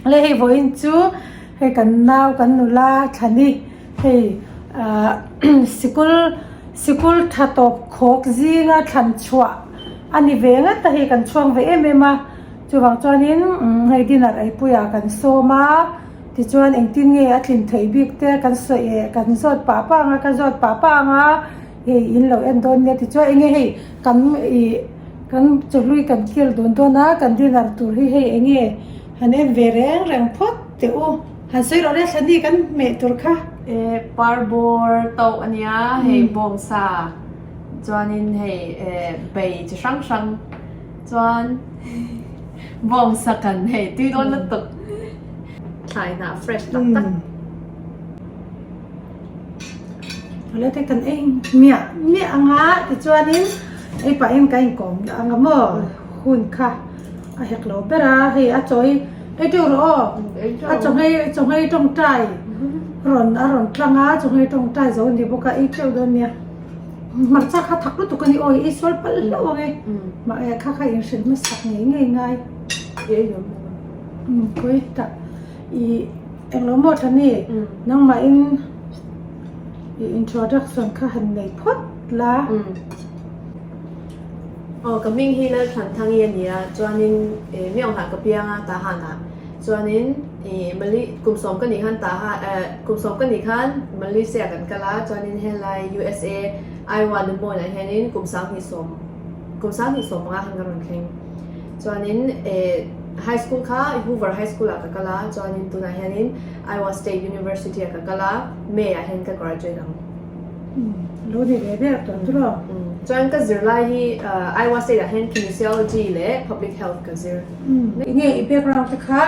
Le hei vawiin chu hei kan nau kan nula thlani hei ahh sikul sikul tha tawp khawk zinga thlan chhuah a ni ve ngat a hei kan chhuang ve em em a chuvang chuanin umm hei dinner eipuiah kan sawm a tichuan engtin nge a tlin theih bik te kan sawi eh kan zawt pah pah ang a ka zawt pah pah ang a hei in lo en dawn nia tichuan enge hei kan ih kan chawhlui kan kil dun dawn a kan dinner tur hi hei enge. Han en ve reng reng phawt teh u. Han sawi rawh le Thlani kan hmeh tur kha. E parbawr tauh a nia hei bawngsa chuanin hei e bei chi hrang hrang chuan bawngsa kan hei tui dawn lutuk thlai hnah fresh tak tak. Awle te kan ei miah miah anga tichuanin ei pahin ka inkawm anga maw hun kha. A hek lo ber a, hei a chawi ei teuh rawh aw, a chawnghei chawnghei tawngtai rawn a rawn tlang a, chawnghei tawngtai zo a ni bawk a, ei teuh dawn nia. Hmarcha kha thak lutuk a ni aw, ei sual palh hlauh ang e, mah e kha kha inhrilh hmasak ngei ngei ngai. Umm khawi tah ih englo maw Thani nangmahin ih introduction kha han nei phawt la. Aw ka hming hi Lalthanthangi a ni a, chuanin ih Mionghah ka piang a Tahanah chuanin ih Mali kum sawm ka nih khan Tahan eh kum sawm ka nih khan Malaysia kan kal a, chuanin helai USA Iowa Des Moines ah hianin kum sanghnih sawm kum sanghnih sawm panga khan ka rawn thleng. Chuanin eh high school kha Hoover High School ah ka kal a, chuanin tunah hianin Iowa State University ah ka kal a, May ah hian ka graduate ang. Lo ni ve ber tawh chu lo. Chuan ka zirlai hi Iowa State ah hian Kinesiology leh Public Health ka zir. Enge i background te kha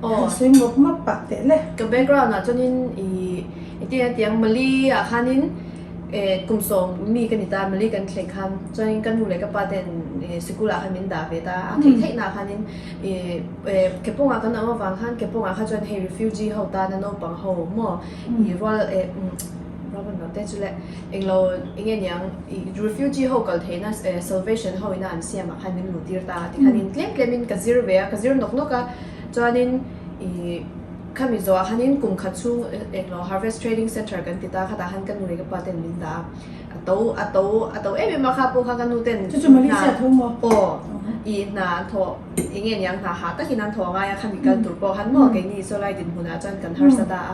han sawi mawp mawp pah teh le. Ka background ah chuanin i engtin nge tiang Mali ah khanin kum sawm mi ka ni ta, Mali kan thleng khan chuanin ka nu leh ka pa ten sikul ah khan min dah ve ta a, theih theih nah khanin Kepawngah kan awm avang khan Kepawngah kha chuan hei refugee ho tana naupang ho maw i rual eh rual ban lo te chu le englo enge niang i refugee ho kal theihna eh salvation ho ina an siam ah khan min luh tir ta a tikhanin tlem tlem in ka zir ve a ka zir nawk nawk a chuanin i khami zawh ah khanin kum khat chhung englo harvest trading center kan ti ta khatah khan ka nu leh ka pa ten min dah a a to a to a to em em a kha pawh kha ka nu ten chu chu Malaysia tho maw aw i hna an thawh Enge niang hna hah takin an thaw ngai a, khami kal tur pawh khan maw keini sawlai dinhmunah chuan kan harsa ta a,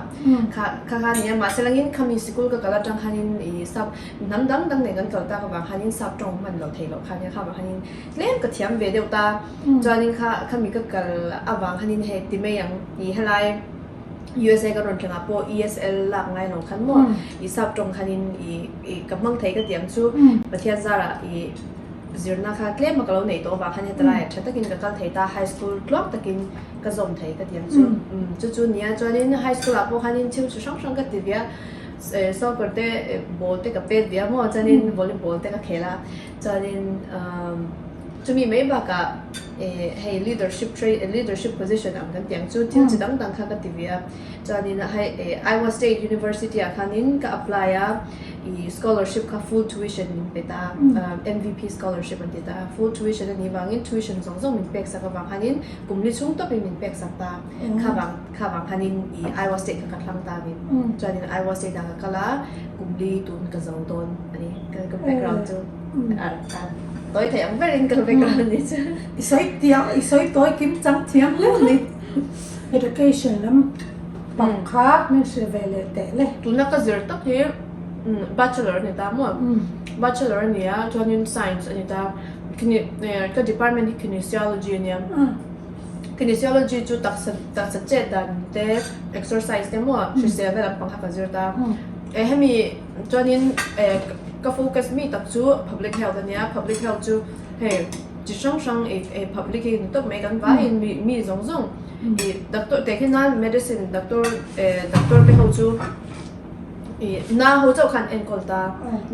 kha kha kha nia mahse langin khami sikul ka kal atang khanin ih sap hnam dang dang nen kan kal tak avang khanin sap tawng hman loh theih loh kha nia kha vang khanin tlem ka thiam ve deuh ta, chuanin kha khami ka kal avang khanin hei ti mai ang ih helai USA ka rawn thlengah pawh ESL lak ngai lo khan maw ih sap tawng khanin ih ih ka hmang thei ka ti ang chu Pathian zarah ih. Zirna kha tlem a ka lo neih tawh avang khan heta laiah tha takin ka kal thei ta, high school tluang takin ka zawm thei ka ti ang chu. Chu chu nia chuanin high school ah pawh khanin thil chi hrang hrang ka ti ve a, soccer te ball te ka pet ve a maw chuanin volleyball te ka khel a, chuanin chumi mai bakah hei leadership train leadership position ang kan ti ang chu thil chi dang dang kha ka ti ve a, chuanin hei Iowa State University ah khanin ka apply a. I scholarship kha full tuition min pe ta a, MVP scholarship an ti ta a, full tuition a nih vangin tuition zawng zawng min pek sak avang khanin kum li chhung tawpin min pek sak ta, kha vang kha vang khanin i Iowa State kha ka thlang ta a ni. Chuanin Iowa State ah ka kal a, kum li tun ka zo dawn a ni, ka background chu a tawi thei ang berin ka background a ni chu. I sawi tiang i sawi tawi kim chang thiam hle a ni. Education lam. Pak kha min hrilh ve leh teh le. Tuna ka zir tak hi bachelor a ni ta maw? Bachelor a ni a, chuanin science a ni ta. Ka department hi kinesiology a nia. Kinesiology chu taksa taksa chet dan te, exercise te maw hrisel na lampang kha ka zir ta. Hemi chuanin ka focus mi tak chu public health a nia, public health chu hei chi hrang hrang public hi ni tawp mai kan vaiin mi zawng zawng. Ih doctor teh khi nan medicine doctor eh doctor te ho chu ih na ho chauh khan enkawl ta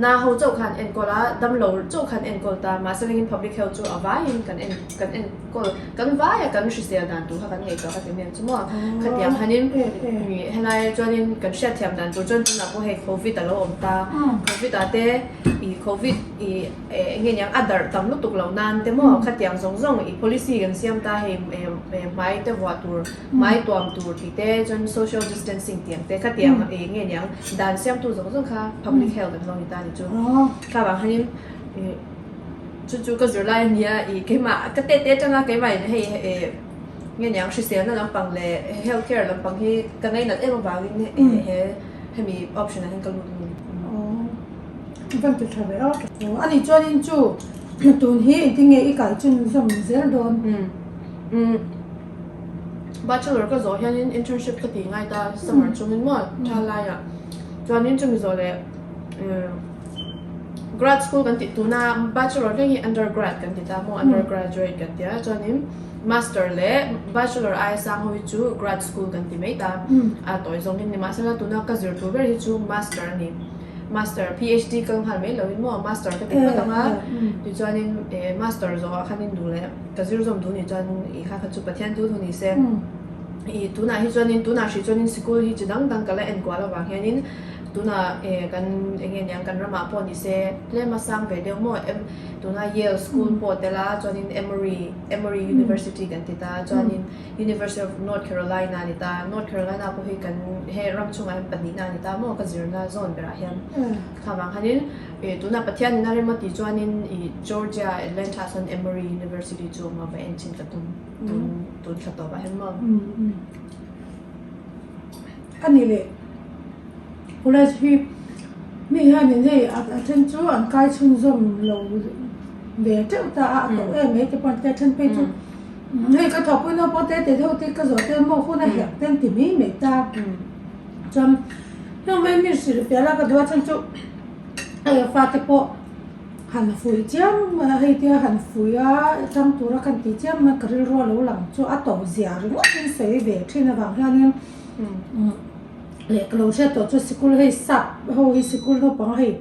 na ho chauh khan enkawl a damlo chauh khan enkawl ta mahse lengin public health chu a vaiin kan en kan enkawl kan vai a kan hrisel dan tur kha kan ngaihtuah ka ti mai ang chu maw khatiang khanin ih helai chuanin kan hriatthiam dan tur chuan tunah pawh hei covid a lo awm ta covid ah te ih. Covid i eng nge niang a darh tam lutuk lo nan te maw khatiang zawng zawng i policy kan siam ta hei hmai te vuah tur hmai tuam tur tih te chuan social distancing tih ang te khatiang eng nge niang dan siamtu zawng zawng kha public health an lo ni ta ni chu kha vang hianin ih chu chu ka zirlai a nia ih keimah ka tete atanga keimah in hei eh nge niang hriselna lampang leh health care lampang hi ka ngainat em avangin he hemi option ah hian ka lut a ni. Van ti tha ve a. A nih chuanin chu tun hi engtin nge i kai chhunzawm zel dawn? Umm Bachelor ka zawh hianin internship ka tih ngai ta summer chungin maw tha laiah chuanin chumi zawh leh grad school kan tih tuna bachelor thleng hi undergrad kan ti ta maw undergraduate kan ti a chuanin master leh bachelor aia sang ho hi chu grad school kan ti mai ta a tawi zawngin nimahsela tuna ka zir tur ber hi chu master a ni. Master, PhD kal nghal mai loin maw Master ka ti phawt ang a, tichuanin Master zawhah khanin duh leh ka zir zawm duh nih chuan i kha kha chu Pathian thu thu ni se. I tunah hi chuanin tunah hrih chuanin sikul hi chi dang dang ka la enkual avang hianin tunah kan eng nge niang kan ramah pawh ni se tlem a sang ve deuh maw tuna Yale School pawh tel a chuanin Emory Emory University kan ti ta chuanin University of North Carolina a ni ta. North Carolina pawh hi kan he ram chungah hian pahnihna a ni ta maw ka zirna zawn berah hian kha vang khanin ih tunah Pathian in a rem a tih chuanin ih Georgia Atlanta ah sawn Emory University chu awm a va en chin ka tum tun tun thla tawpah hian maw. A ni leh college hi mi hianin hei a then chu an kai chhunzawm lo ve teuh ta a a koh em mai te pawh an tia then phei chu Hei ka thawhpui naupang te te deuh te ka zawh te maw hun a herh te an ti mai mai ta. Chuan heng mai mi hrilh fiah la ka duh a chhan chu hei a fate pawh han fuih chiam a hei tia han fuih a tang tura kan tih chiam mai ka rilru a lo lang chu a to zia ringawt in sawi ve thin avang hianin leh ka lo hriat tawh chu sikul hei sap ho hi sikul naupang hei.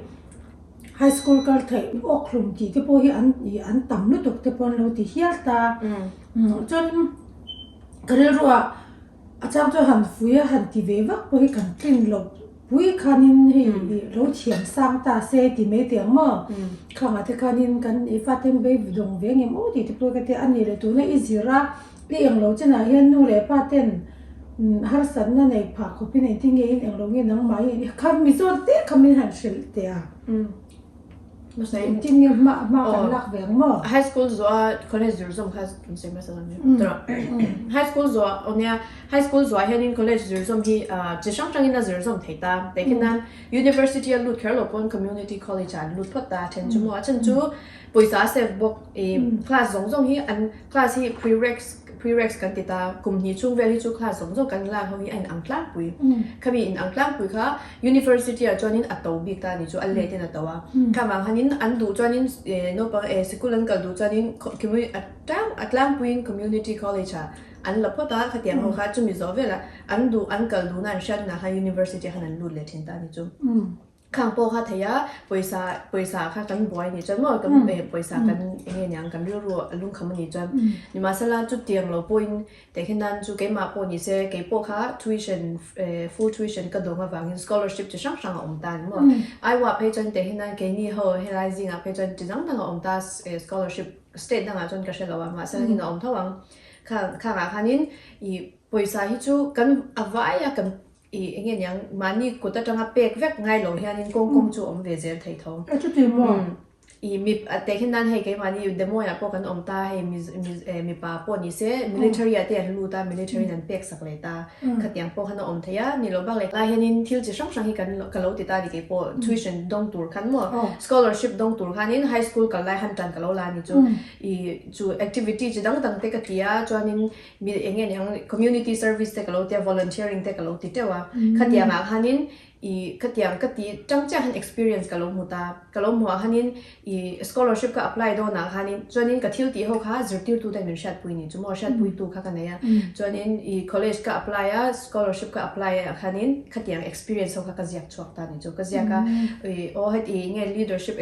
High school kal theih awk hlum tih te pawh hi an ih an tam lutuk te pawh an lo ti hial ta. Chuan ka rilruah a chang chu han fui a han ti ve vak pawh hi kan tlin loh pui khanin hei ih lo thiam sang ta se ti mai teh ang maw. Khangah te khanin kan ih fate bei dawng ve ngem aw tih te pawh ka ti a ni leh tuna i zir a i englo chinah hian nu leh pa ten harsatna nei phah khawpin engtin nge in englo nge nangmah hi kha mi zawn te kha min han hrilh teh a. Engtin nge hma hma kan lak ve ang maw? High school zuah college zir zawm kha kan sawi hmasa dawn nia. High school zuah aw nia high school zuah hianin college zir zawm hi chi hrang hrangin a zir zawm thei ta. Tehkhin nan university a lut kher lo pawn community college ah an lut phawt ta a then chu maw a then chu pawisa a save bawk i class zawng zawng hi an class hi pre-reqs pre-reqs kan ti ta kum hnih chhung vel hi chu class zawng zawng kan lak ho hi a inang tlangpui khami inang tlangpui kha university ah chuanin a to bik ta a ni chu a let in a to a kha vang khanin an duh chuanin eh naupang eh sikul an kal duh chuanin a tlang a tlangpuiin community college ah an la phawt a khatiang ho kha chumi zawh velah an duh an kal duhna an hriat hunah khan university ah khan an lut leh thin ta a ni chu. Khang pawh kha thei a, pawisa pawisa kha kan buai anih chuan maw kan pawisa kan eng nge niang kan rilru a lungkham anih chuan nimahsela chutiang lo pawhin tehkhin nan chu keimah pawh ni se keipawh kha tuition full tuition ka dawng avangin scholarship chi hrang hrang a awm ta ani maw Iowa phei chuan tehkhin nan keini ho helai zingah phei chuan chi dang dang a awm ta scholarship state dangah chuan ka hre lo a mahse heng a awm tho ang khang khangah khanin ih pawisa hi chu kan a vai a kan I eng nge niang mahni kut atanga pek vek ngai lo hianin kawng kawng chu awm ve zel thei tho. A chuti maw? I mi teh khin nan hei keimahni Des ah pawh kan awm ta hei mipa pawh ni se military ah te an lut a military in an pek sak leh ta khatiang pawh khan a awm thei a ni lo bak leh lai hianin thil chi hrang hrang hi kan ka lo ti ta ni keipawh tuition dawng tur khan maw scholarship dawng tur khanin high school kal lai han tan ka lo la ni chu i chu activity chi dang dang te ka ti a chuanin Mi eng nge niang community service te ka lo tia volunteering te ka lo ti teuh a khatiang ah khanin i khatiang ka ti tang chiah khan experience ka lo hmu ta ka lo hmuh ah khanin i scholarship ka apply dawn ah khanin chuanin ka thil tih ho kha zirtirtu ten min hriatpui ni chu maw hriatpui tu kha ka nei a chuanin i college ka apply a scholarship ka apply ah khanin khatiang experience ho kha ka ziak chhuak ta ni chu ka ziak a i aw heti nge leadership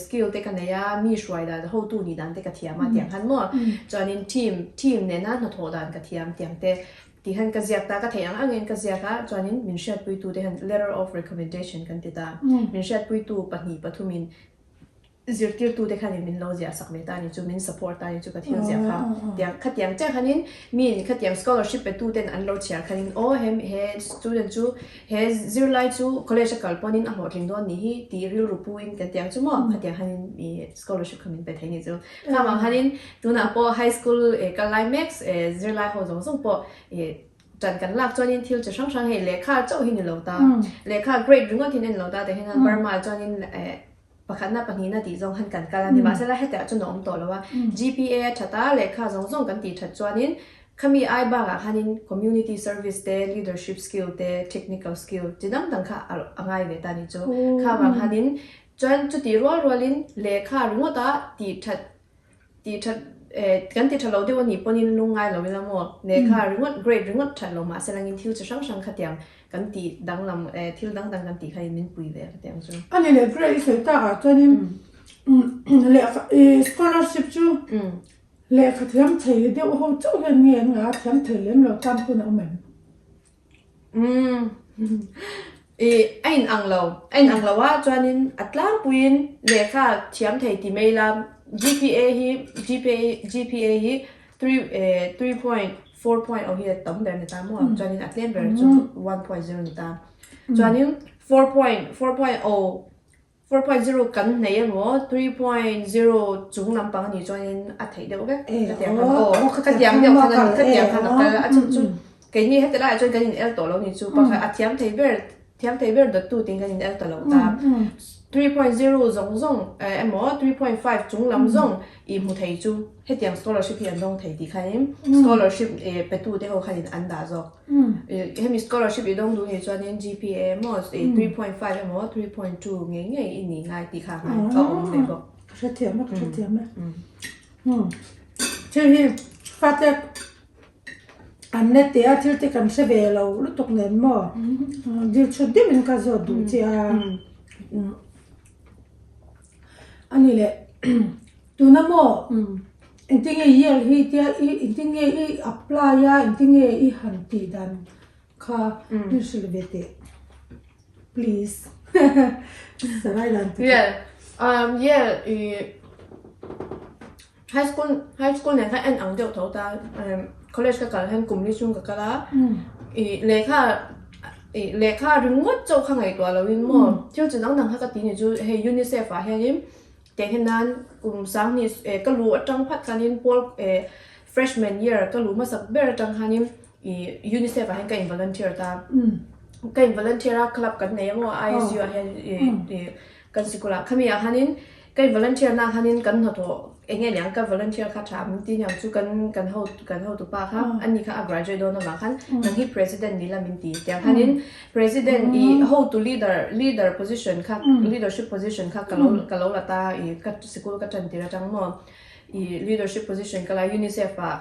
skill te ka nei a, mi hruai dan hotu nih dan te ka thiam a tiang khan maw chuanin team team nena hnathawh dan ka thiam tiang te tih khan ka ziak ta ka theih ang angin ka ziak a chuanin min hriatpuitu te hian letter of recommendation kan ti ta min hriatpuitu pahnih pathumin. Zirtirtute khanin min lo ziah sak ve ta a ni chu, min support ta a ni chu ka thil ziah kha. Tiang khatiang chiah khanin miin khatiang scholarship pe tuten an lo chhiar khanin aw he he student chu he zirlai chu college a kal pawnin a hlawhtling dawn nih hi tih rilru puin kan tiang chu maw khatiang khanin i scholarship kha min pe thei ni chu. Kha vang khanin tunah pawh high school kal lai mek zirlai ho zawng zawng pawh i Ṭan kan lak chuanin thil chi hrang hrang hei lehkha chauh hi ni lo ta, lehkha grade ringawt hi ni lo ta tihian Burma ah chuanin pakhatna pahnihna tih zawng khan kan kal a ni. Mahsela hetah chuan a awm tawh lo a, GPA a ṭhat a, lehkha zawng zawng kan tih ṭhat chuanin khami ai bakah khanin community service te, leadership skill te, technical skill chi dang dang kha a ngai ve ta a ni chu. Kha vang khanin chuan chutih rual rualin lehkha ringawta tih ṭhat Tih that eh kan ti tha lo deuh a nih pawhin lung ngai lo ila maw? Lehkha ringawt grade ringawt that lo mahse langin thil chi hrang hrang khatiang kan tih danglam eh thil dang dang kan tih khanin min pui ve a khatiang chu. A ni leh grade i sawi tak ah chuanin lehkha i scholarship chu lehkha thiam thei deuh ho chauh hian nge an ngah a thiam thei lem lo tan pawn a awm em? Umm ih a in ang lo a in ang lo a chuanin a tlangpuiin lehkha thiam thei ti mai ila G_P_A hi G_P_A G_P_A hi three eh 3.4 point oh hi a tam ber a ni ta maw chuanin a tlem ber chu 1.0 a ni ta chuanin 4.4.0 4.0 kan nei emaw 3.0 chung lampang a nih chuanin a theih deuh vek ka tiang khan aw ka tiang deuh khan a ka tiang khan a kal a chhan chu keini heti laiah chuan kan in el tawh lo ni chu pakhat a thiam thei ber thiam thei ber dawttu tiin kan in el ta lo ta 3.0 zawng zawng emaw 3.5 chung lam zawng i hmu thei chu hetiang scholarship hi an dawng thei tih khanin scholarship petu te ho khanin an dah zawk. Hemi scholarship i dawng duh nih chuanin GPA emaw 3.5 emaw 3.2 ngei ngei i nih ngai tih kha ngai a awm ve bawk. Ka hrethiam a, ka hrethiam e. Thil hi fate an la teh a, thil te kan hre ve lo lutuk nen maw dil chhut deuhin ka zawt duh che a. A ni leh tuna maw engtin nge Yale hi tia i engtin nge i apply a engtin nge i han tih dan kha min hrilh ve teh please sarai dan te Yale um Yale i high school high school nen khan en ang deuh tho ta college ka kal hian kum li chhung ka kal a i lehkha i lehkha ringawt chauh kha ngaihtuah lo in maw thil chi dang dang kha ka ti ni chu hei UNICEF ah hianin teh hian nan kum sanghnih ka luh atang phat khanin pawl freshman year ka luh hmasak ber atang khanin i UNICEF ah hian ka in volunteer ta ka in volunteer a club kan nei a maw I_S_U ah hian i kan sikul ah khami ah khanin Ka in volunteer na khanin kan hnathawh eng nge niang ka volunteer kha tha min ti niang chu kan kan ho kan hotupa kha ani kha a graduate dawn avang khan nang hi president ni la min ti tiang khanin president i hotu leader leader position kha leadership position kha ka lo ka lo la ta i ka sikul ka tan tir atang maw i leadership position ka la UNICEF ah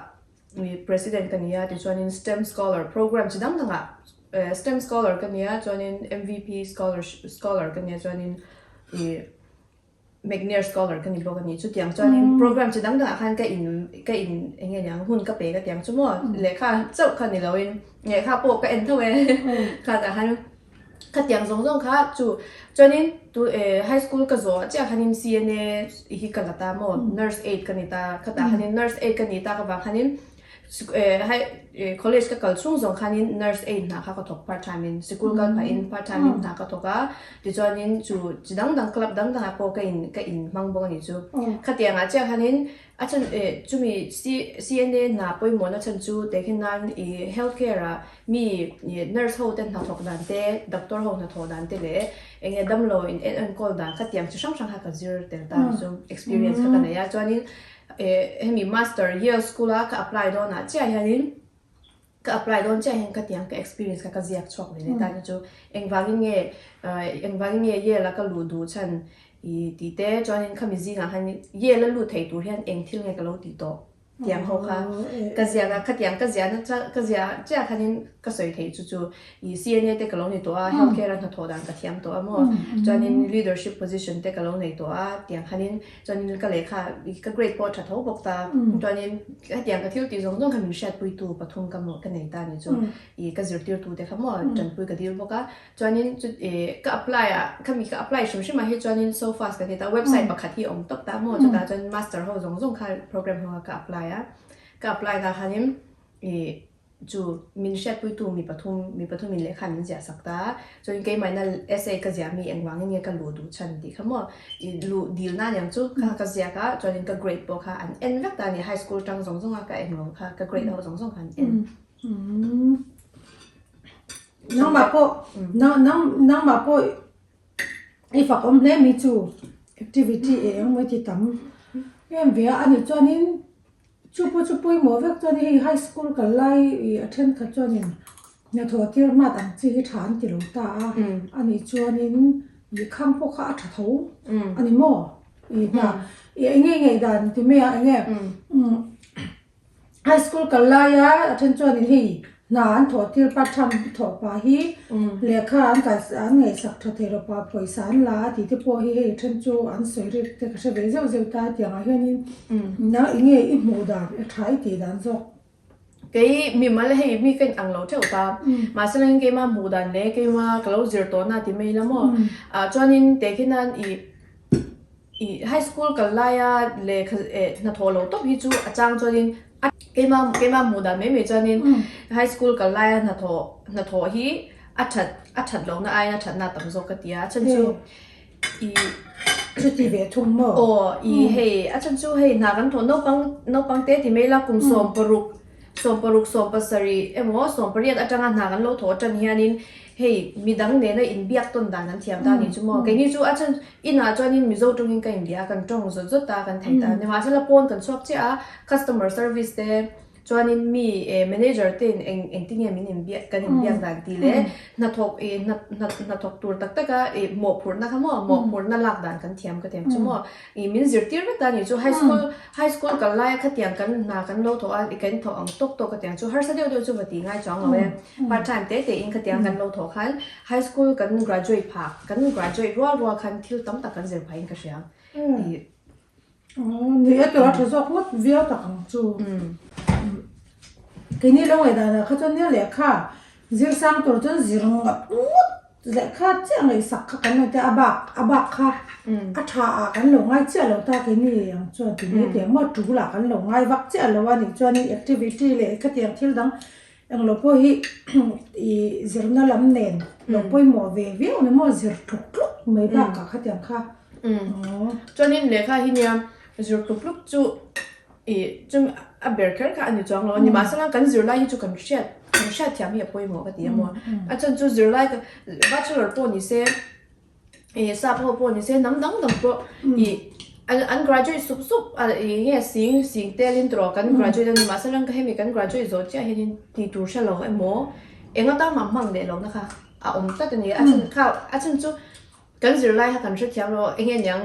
i president ka ni a tichuanin STEM scholar program chi dang dangah STEM scholar ka ni a chuanin M_V_P scholar scholar ka ni a chuanin i McNair Scholar ka ni bawk a ni. Chutiang chuanin program chi dang dangah khan ka in ka in eng nge niang hun ka pe ka tiang chu maw lehkha chauh kha ni loin lehkha pawh ka en tho e kha tah khan khatiang zawng zawng kha chu chuanin tu eh high school ka zawh chiah khanin CNA hi ka la ta maw nurse aid ka ni ta khatah khanin nurse aid ka ni tak avang khanin College ka kal chhung zawng khanin nurse aid hna kha ka thawk part time in sikul kal phahin part time in hna ka thawk a tichuanin chu chi dang dang club dang dangah pawh ka in ka in hmang bawk a ni chu khatiang ah chiah khanin a chhan chumi CNA hna pawimawhna chhan chu tehkhin nan ih health care ah mi nurse ho te hnathawk dan te doctor ho hnathawh dan te leh eng nge damlo in enkawl dan khatiang chi hrang hrang kha ka zir tel ta a ni chu experience kha ka nei a chuanin Hemi master Yale school a ka apply dawn ah chiah hianin ka apply dawn chiah hian ka tiang ka experience kha ka ziak chhuak ve leh ta ni chu engvangin nge engvangin nge Yale a ka luh duh chhan i tih te chuanin khami zingah khan Yale a lut thei tur hian eng thil nge ka lo tih tawh. Tiang ho kha ka ziak a, khatiang ka ziahna ka ziah chiah khanin ka sawi theih chu chu i CNA te ka lo ni tawh a, health care a hnathawh dan ka thiam tawh a maw, chuanin leadership position te ka lo nei tawh a, tiang khanin chuanin ka lehkha ka grade pawh a tha tho bawk ta, chuanin hetiang ka thil tih zawng zawng kha min hriatpuitu pathum ka ka nei ta ni chu i ka zirtirtu te kha maw tanpui ka dil bawk a. Chuanin chu eh ka apply a khami ka apply hrim hrim ah hi chuanin so fast kan ti ta website pakhat hi a awm tawp ta maw chutah chuan master ho zawng zawng kha program ho kha ka apply a ka apply na khanin ih chu min hriatpuitu mi pathum mi pathumin lehkha min ziah sak ta a chuanin keimahna essay ka ziah mi engvangin nge ka luh duh chhan tih kha maw ih luh dil na aniang chu kha ka ziak a chuanin ka grade pawh kha an en vek ta a ni high school tang zawng zawng a ka englo kha ka grade ho zawng zawng kha an en. Nangmah pawh nangmah pawh i fak awm hle mai chu activity eng emaw ti tam em ve a anih chuanin chu pawh chu pawimawh vek chuan hei high school kal lai ih a thenkhat chuanin hnathawh tir hmat ang chi hi tha an ti lo ta a anih chuanin ih khang pawh kha a tha tho a ni maw ih hna ih eng nge ngaihdan ti mai a eng nge High school kal laia a then chuanin hei hna an thawh tir part time thawh pah hi lehkha an kal an ngaihsak tha thei lo pah pawisa an la a tih te pawh hi hei a then chu an sawi rik te ka hre ve zeuh zeuh ta tiangah hianin nang eng nge i hmuh dan i tha i tih dan zawk. Kei mimal hei mi ka in ang lo theuh ta mahse langin keima hmuh dan leh keima ka lo zir tawh na ti mai ila maw ah chuanin tehkhinan ih Ih high school kal laia lehkha eh hnathawh lo tawp hi chu a chang chuanin a keima keima hmuh dan mai mai chuanin high school kal laia hnathawh hnathawh hi a that a that lohna aiin a thatna a tam zawk ka ti a a chhan chu ih Chuti ve thung maw? Aw ih hei a chhan chu hei hna kan thawh naupang naupang te ti mai ila kum 16 16 17 emaw 18 atanga hna kan lo thawh tan hianin hei midang nena inbiak tawn dan an thiam ta a nih chu maw? Keini chu a chhan inah chuanin Mizo tawngin ka inbia a, kan tawng zawt zawt a, kan thei ta. Nimahsela pawn kan chhuak chiah a, customer service te chuanin mi eh manager te in eng engtin nge min inbiak kan inbiak dan tih leh hnathawk ih hna hna hnathawk tur tak taka ih mawhphurhna kha maw mawhphurhna lak dan kan thiam ka tiang chu maw? Ih min zirtir vek ta a nih chu high school high school kal laia khatiang kan hna kan lo thawh a ih kan thawh ang tawk tawk ka tiang chu harsa deuh deuh chu va tih ngai chuang lo e. Part time te te in khatiang kan lo thawh khan high school kan graduate phah kan graduate rual rual khan thil tam tak kan zir phah in ka hria. Ih Ni e tawh a tha zawk ngawt viau tak ang chu. Keini lo ngaihdan ah kha chuan nia lehkha zir sang tur chuan zir ngawt ngawt Lehkha chiah ngaihsak kha kan lo tia a bak a bak kha a tha ah kan lo ngai chiah lo ta keini ang chuan ti mai tiang maw tul ah kan lo ngai vak chiah lo a nih chuanin activity leh khatiang thil dang englo pawh hi ih zirna lam nen lo pawimawh ve viau ni maw zir tluk tluk mai bakah khatiang kha. Chuanin lehkha hi nia zir tluk tluk chu Ih, chu a ber kher kha a ni chuang lo a ni. Mahsela kan zirlai hi chu kan hriat kan hriat thiam hi a pawimawh ka ti a maw. A chhan chu zirlai ka bachelor pawh ni se, ih sap ho pawh ni se hnam dang dang pawh ih an an graduate sup sup a ih nge sing sing telin tawh kan graduate a ni. Mahsela ka hemi kan graduate zawh chiah hianin tih tur hre lo emaw eng atan mah hmang leh lohna kha a awm tlat a ni. A chhan kha a chhan chu. Kan zirlai kha kan hrethiam lo, eng nge niang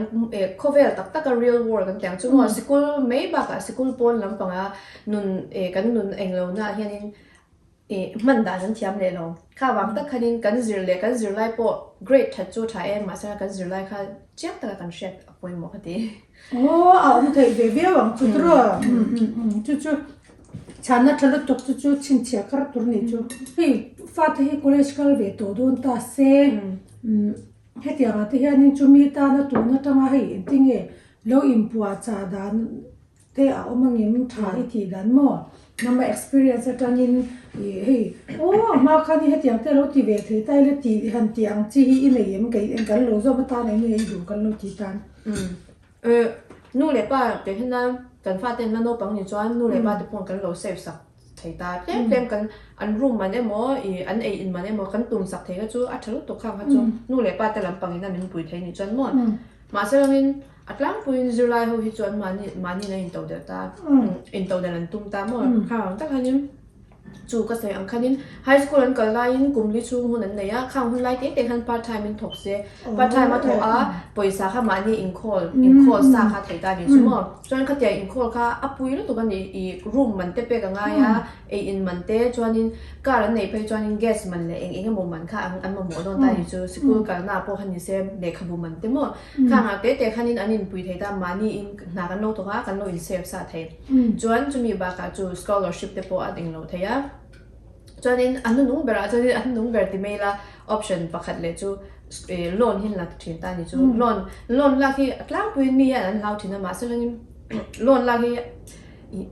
khawvel tak taka real world kan tih ang chu maw, sikul mai bakah sikul pawn lampanga nun kan nun eng lo naah hianin hman dan an thiam leh lo. Kha vang tak khanin kan zir leh kan zirlai pawh grade that chu tha em mahse kan zirlai kha chiang taka kan hriat a pawimawh ka ti. Aw a awm theih ve viau ang chu tiraw chu chu chhanna tha lutuk chu chu chhinchhiah kar tur nih chu. Hei fate hi college kal ve tawh dawn ta se. Hetiang ah te hianin chumi tana tun atanga hei engtinge lo inpuah chah dan te a awm angem tha i tih dan maw? Nangma experience atangin ih hei aw a hma khan i hetiang te lo ti ve thei ta ila tih han tih ang chi hi i nei em kei eng kan lo zawm atan eng nge i duh kan lo ti tan. Nu leh pa te hian kan fate an la naupang ni chuan nu leh pa te pawh kan lo save sak thei ta tlem tlem kan an room man emaw ih an ei in man emaw kan tum sak thei kha chu a tha lutuk khang kha chu nu leh pa te lampang in a min pui thei nih chuan maw mahse langin a tlangpuiin zirlai ho hi chu an mahni mahni in an into delh ta into delh an tum ta maw khang ang tak hianin. Chu ka sawi ang khanin high school an kal laiin kum li chhung hun an nei a, khang hun lai te te khan part time in thawk se, part time a thawh a pawisa kha mahni inkhawl inkhawl sa kha thei ta a ni chu maw. Chuan khatiang inkhawl kha a pui lutuk a ni ih room man te pek a ngai a, ei in man te chuanin car an neih phei chuanin gas man leh eng eng emaw man kha an mamawh dawn ta a ni chu, sikul kalna ah pawh kha ni se lehkhabu man te maw khangah te te khanin an inpui thei ta mahni in hna kan lo thawk a kan lo in save sa thei. Chuan chumi bakah chu scholarship te pawh a ding lo thei a. Chuanin a hnunung berah chuanin a hnunung ber ti mai ila option pakhat leh chu loan hi an la thin ta a ni chu. Loan loan lak hi a tlangpuiin mi hian an hlau thin a mahse chuanin loan lak hi ih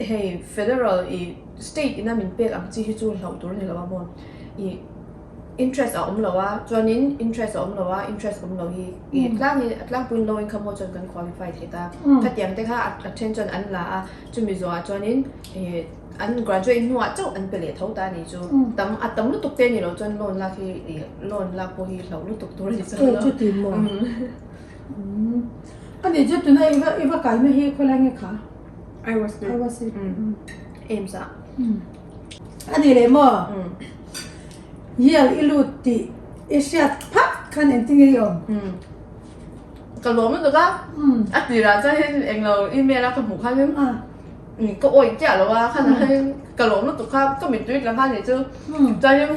hei federal ih state ina min pek ang chi hi chu hlauh tur a ni lo a maw ih interest a awm lo a chuanin interest a awm lo a interest awm lo hi ih tlang hi a tlangpuiin low income ho chuan kan qualify thei ta khatiang te kha a then chuan an la a chumi zawhah chuanin ih an graduate hnuah chauh an pe leh tho ta a ni chu tam a tam lutuk te a ni lo chuan loan lak hi ih loan lak pawh hi hlauh lutuk tur a ni chuan lo chuti maw a ni chu tuna i va i va kaina hi khawilai nge kha Iowa State Iowa State Ames ah. A ni leh maw? Yale i lut tih i hriat phak khan engtin nge i awm? Ka lawm lutuk a, a tirah chuan hian englo email a ka hmuh khanin ka awih chiah lo a, khan ah hian ka lawm lutuk kha ka mittui tla khan nih chu chuanin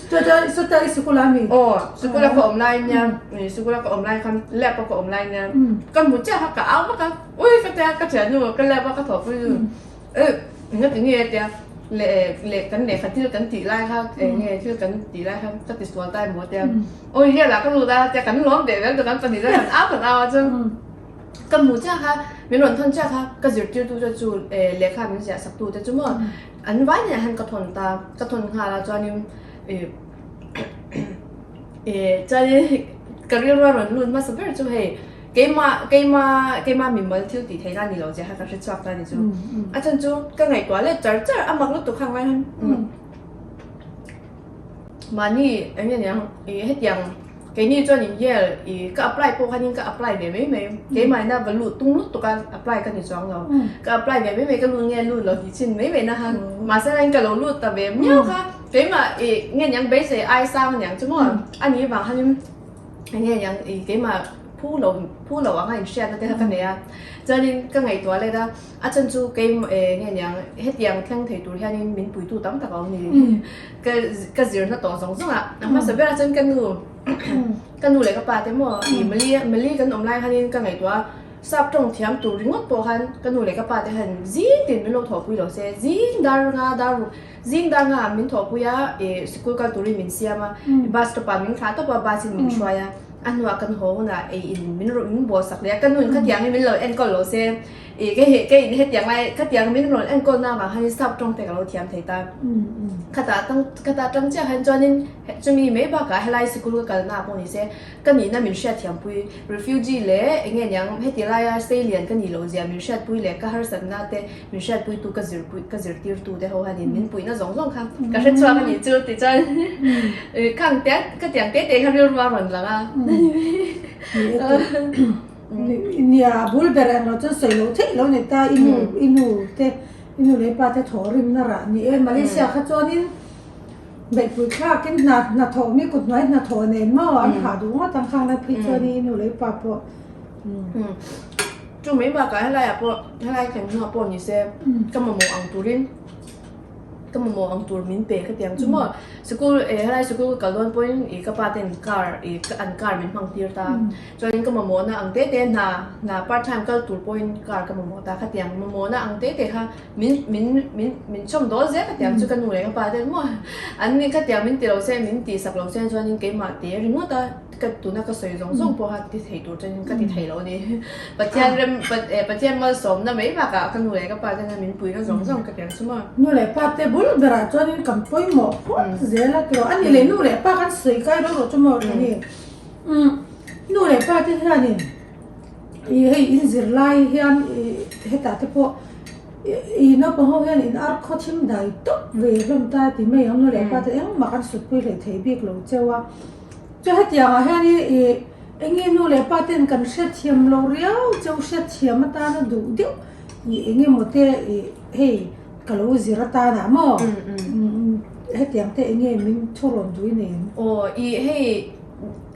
Chuan sawta i sikul a mi? Aw sikul a ka awm lai nia, sikul a ka awm lai khan lab a ka awm lai nia ka hmu chiah kha ka au vak a, ui ka tia ka thiannu ka lab a ka thawhpui chu. Eh enga ti nge tia leh leh kan lehkha thil kan tih lai kha eng nge thil kan tih lai kha ka ti sual ta emaw tia awi hian ah ka lut a tia kan lawm teh vel kan pahnih chuan kan au kan au a chuan ka hmu chiah kha min rawn thawn chiah kha ka zirtirtu te chu eh lehkha min ziah sak tu te chu maw an vai nen hian ka thawn ta ka thawn nghal a chuanin ih eh chuanin ka rilru a rawn lut hmasa ber chu hei. Keimah, keimah, keimah mimal thil tih theihna a ni lo zia kha ka hre chhuak ta a ni chu. A chhan chu ka ngaihtuah leh char char a mak lutuk kha ngai han. Mahni eng nge niang ih hetiang keini chuan in Yale ih ka apply pawh khanin ka apply ve mai mai. Keimah ina va lut tung lutuk a apply ka ni chuang lo. Ka apply ve mai mai ka lut nge lut lo tih chhin mai mai na khan. Mahse la in ka lo lut ta ve miau kha. Keimah ih nge niang beisei ai sang aniang chu maw a nih vang khanin eng nge niang ih keimah phu lo phu lo anga inhriatna te kha ka nei a chuanin ka ngaihtuah let a a chhan chu kei eh nge niang hetiang thleng thei tur hianin min puitu tam tak a awm ni ka ka zirna tawh zawng zawng ah a hmasa berah chuan ka nu ka nu leh ka pa te maw ih mali mali kan awm lai khanin ka ngaihtuah a sap tawng thiam tur ringawt pawh khan ka nu leh ka pa te khan zing tin min lo thawhpui lo se zing dar nga dar ruk zing dar nga ah min thawhpui a ih sikul kal turin min siam a bus stop ah min thlah tawp a bus in min hruai a. A hnuah kan haw hunah ei in min rawn min bual sak leh a, ka nuin khatiang hi min lo enkawl lo se ih ka he ka in hetiang lai khatiang min rawn enkawl na avang hian sap tawng te ka lo thiam thei ta. Khatah tang khatah tang chiah hian chuanin chumi mai bakah helai sikul ka kalna ah pawh ni se ka nihna min hriatthiampui refugee leh eng nge niang heti laia seilian ka nih loh zia min hriatpui leh ka harsatna te min hriatpuitu ka zirpui ka zirtirtu te ho hianin min puihna zawng zawng kha ka hre chhuak a nih chu tichuan khang te ka tiang te te kha rilru a rawn lang a. Nia a bul ber englo chuan sawi loh theih lo ni ta i nu i nu te i nu leh i pa te thawh rimna rah ni e Malaysia kha chuanin beihpui thlakin hna hnathawh mi kut hnuai hnathawh nen maw an hah duh ngawt ang khang lai phei chuan i nu leh i pa pawh. Chu mai bakah helaiah pawh helai kan hnuah pawh ni se ka mamawh ang turin ka mamawh ang tur min pe ka ti ang chu maw sikul eh helai sikul ka kal dawn pawhin ih ka pa ten car ih an car min hmang tir ta chuanin ka mamawhna ang te te hna hna part time kal tur pawhin car ka mamawh ta khatiang mamawhna ang te te kha min min min min chawm dawl zel ka ti ang chu ka nu leh ka pa ten maw an ni khatiang min ti lo se min tih sak lo se chuanin keimah te ringawt a. Ka tuna ka sawi zawng zawng pawha ti thei tur chuan ka ti thei lo a ni. Pathian rem Pathian malsawmna mai bakah ka nu leh ka pa te hian min puina zawng zawng ka ti ang chu maw. Nu leh pa te bul berah chuanin kan pawimawh phawt zel a tiraw. A ni leh nu leh pa kan sawi kai ro ro chu maw tha ni. Nu leh pa te hianin ih hei in zir lai hian ih hetah te pawh ih naupang ho hian in ar khaw thim dai tawp ve hlawm ta ti mai ang nu leh pa te engmah kan sutpui hlei thei bik lo cheu a. Chu hetiangah hian i ih eng nge nu leh pa ten kan hrethiam lo riau cheu hrethiam atana duh deuh ih eng emaw te ih hei ka lo zir atan ah maw hetiang te eng nge min thu rawn duh i nei ang? Aw i hei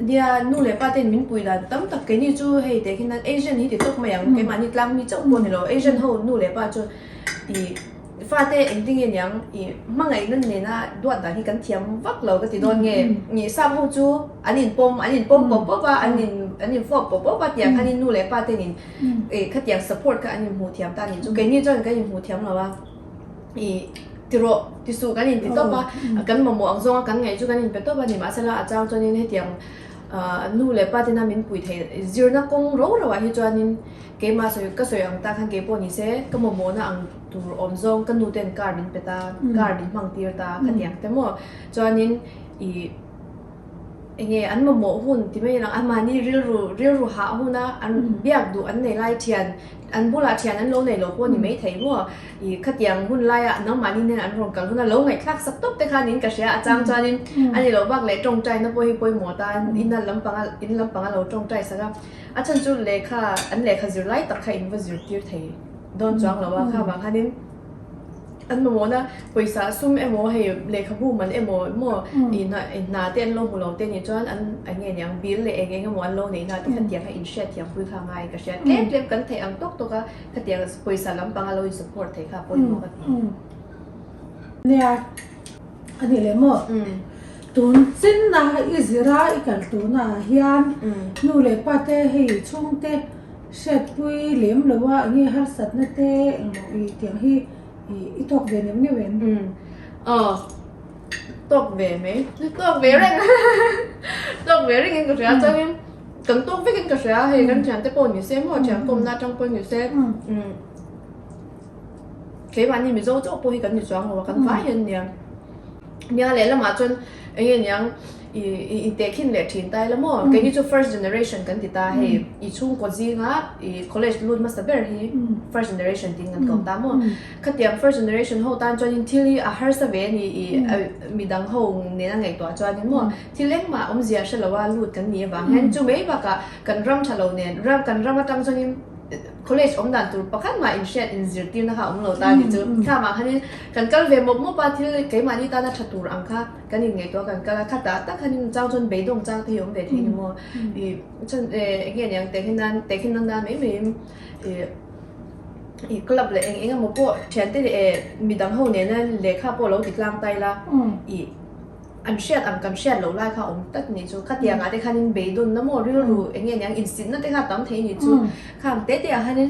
nia nu leh pa ten min pui dan tam tak keini chu hei teh khian Asian hi ti tawk mai ang keimahni tlang mi chauh pawh ni lo Asian ho nu leh pa chu i Fate engtin nge niang i hmangaihna nena duat dan hi kan thiam vak lo ka ti dawn nge ni sap ho chu an in pawm an in pawm pawp pawp a an in an in fawp pawp pawp a tiang khanin nu leh pa ten in ih khatiang support kha an in hmuh thiam ta ni chu keini chuan kan in hmuh thiam lo a i ti rawh ti suh kan in ti tawp a kan mamawh ang zawnga kan ngaih chu kan in pe tawp a ni mahsela a chang chuanin hetiang ah nu leh pa tena min pui theih zirna kawng ro ro ah hi chuanin Keimah sawi ka sawi ang tak khan keipawh ni se ka mamawhna ang tur awm zawng ka nu ten car min pe ta, car min hmang tir ta khatiang te maw. Chuanin ih enge an mamawh hun ti mai ang an mahni rilru rilru hah huna an biak duh an nei lai thian an bulah thian an lo nei lo pawh ni mai thei maw. Ih khatiang hun laia nangmahni nen an rawn kal huna lo ngaihthlak sak tawp te khan in ka hria a chang chuanin a ni loh bak leh tawngtaina pawh hi pawimawh ta in lampanga in lampanga lo tawngtai sak a. A chhan chu lehkha, an lehkha zir lai tak kha in va zirtir thei dawn chuang lo a, kha vang khanin an mamawhna pawisa sum emaw hei lehkhabu man emaw maw ih hna hna te an lo hmu lo te nih chuan an eng nge niang bill leh eng eng emaw an lo neih na te kha tiang kha in hriat thiam pui kha a ngai ka hria tlem tlem kan theih ang tawk tawk a khatiang pawisa lampang a lo in support theih kha pawimawh ka ti. Nia. A ni leh maw? Tun chinna i zira i kal tuna ah hian nu leh pa te hei chhungte hriatpui lem lo a enge harsatna te engmaw i tiang hi i tawk ve neuh neuh em? Aw tawk ve mai tawk ve reng tawk ve reng in ka hria chuanin kan tawk vek in ka hria hei kan thiante pawh ni se maw thian kawmna atang pawh ni se. Keimahni Mizo chauh pawh hi kan ni chuang lo a, kan vai hian nia. Nia lehlamah chuan eng nge niang i i intehkhin leh thin ta ila maw? Keini chu first generation kan ti ta hei i chhungkaw zinga i college lut hmasa ber hi first generation tiin kan ko ta maw? Khatiang first generation ho tan chuanin thil hi a harsa ve a ni i midang ho nena ngaihtuah chuanin maw thil engmah awmzia hre lo a lut kan nih avang hian chu mai bakah kan ram tha lo nen ram kan ram atang chuanin College awm dan tur pakhat mah inhriat inzirtirna kha a awm lo ta tih chu thlamah khanin kan kal ve mawp mawp a, thil keimahni tana tha tur ang kha kan inngaihtuah kan kal a, khatah tak khanin chang chuan beidawng chang te hi awm ve thei ni maw ih chuan eng nge niang tehkhin nan tehkhin nan nan mai maiin ih ih club leh eng eng emaw pawh thiante leh eh midang ho nena lehkha pawh lo ti tlang ta ila ih. An hriat ang kan hriat loh lai kha awm tak nih chu. Khatiang ah te khanin beidawnna maw rilru eng nge niang insitna te kha a tam thei nih chu. Khang te te ah khanin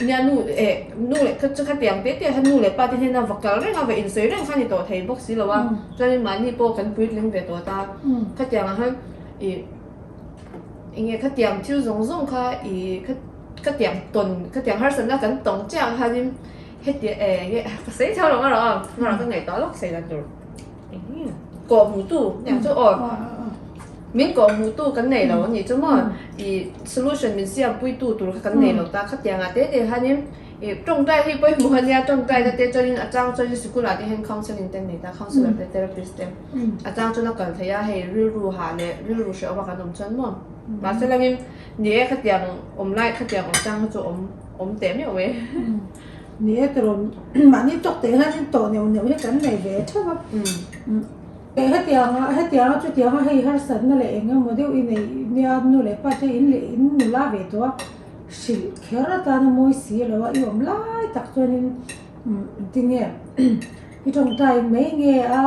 nia nu eh nu leh kha chu khatiang te te ah khan nu leh pa te hnena va kal reng a va insawi reng kha ni tawh thei bawk si lo a. Chuanin mahni pawh kan puitling ve tawh ta. Khatiang ah khan ih eng nge khatiang thil zawng zawng kha ih khatiang tawn khatiang harsatna kan tawng chiah ang khanin Heti e nge ka sawi chho lo nga rawh nga rawh ka ngaihtuah lawk sawi dan tur kawh hmuh tu nia chu aw min kawh hmuh tu kan nei lo anih chu maw ih solution min siam pui tu tur kha kan nei lo ta khatiang ah te te hianin ih tawngtai hi pawimawh ania tawngtai na te chuanin a chang chuanin sikul ah te hian counselling te an nei ta counsellor te therapist te a chang chuan a kal theih a hei rilru hah leh rilru hrehawm a kan awm chuan maw mahse langin ni e khatiang awm lai khatiang awm chang kha chu awm. Awm teh meuh e. Ni e tiraw mahni tawk teh hian in tawh neuh neuh hi kan nei ve theuh a. Hetianga hetianga chutianga hei harsatna leh eng emaw deuh i neih nia nu leh pa te in leh in nula ve tawh a hrilh kher atana mawi si lo a i awm lai tak chuanin tinge i tawngtai mai nge a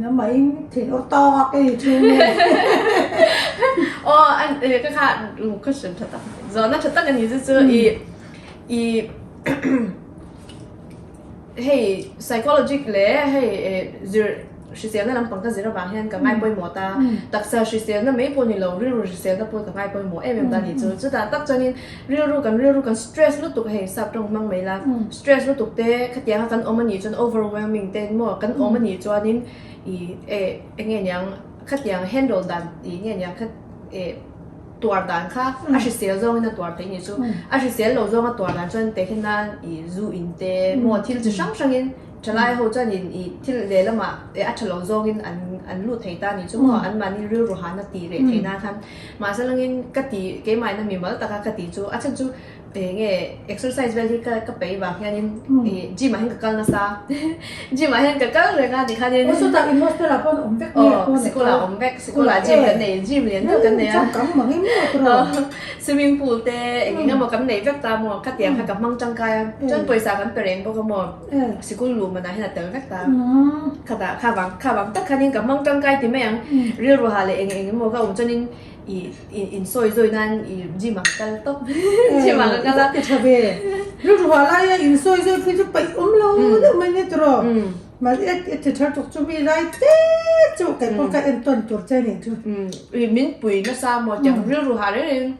namahin thin awr tawk e i thu nge. Aw an ka kha question tha tak Zawhna tha tak a ni chu chu i i hei psychologic leh hei zir hriselna lampang ka zir avang hian ka ngai pawimawh ta taksa hriselna mai pawh ni lo rilru hriselna pawh ka ngai pawimawh em em ta ni chu chutah tak chuanin rilru kan rilru kan stress lutuk hei sap tawng hmang mai la stress lutuk te khatianga kan awm anih chuan overwhelming te maw kan awm anih chuanin i e eng nge niang khatiang handle dan tih nge niang kha e. Tuar dan kha a hrisel zawngin a tuar theih ni chu. A hrisel lo zawnga tuar dan chuan tehkhin nan i zu in te maw thil chi hrang hrangin thalai ho chuan in i thil lehlamah a tha lo zawngin an an lut thei ta ni chu maw anmahni rilru hana tih reh theih nan khan mahse langin ka ti keimahina mimal taka ka tih chu a chhan chu. Eng nge exercise vel hi ka ka peih vang hianin ih gym ah hian ka kal nasa gym ah hian ka kal reng a tikhanin Aw chutah in hostel ah pawh an awm vek nge aw sikul ah awm vek sikul ah gym kan nei gym lian deuh kan nei a changkang mang em maw tawrh aw swimming pool te eng eng emaw kan nei vek ta maw khatiang kha ka hmang tangkai a chuan pawisa kan pe reng bawk a maw sikul luh manah hian a tel vek ta khatah kha vang kha vang tak khanin ka hmang tangkai ti mai ang rilru ha leh eng eng emaw ka awm chuanin I in sawi zawi nan i gym ah ka kal tawp gym ah ka kal a. Ti tha ve. Rilru hah laia in sawi zawi phei chu paih awm lo deuh mai nia tiraw. Mahse i ti tha tuk chu mi lai te chu kei pawh ka entawn tur che nih chu. I min pui nasa maw tiang rilru hah reng reng.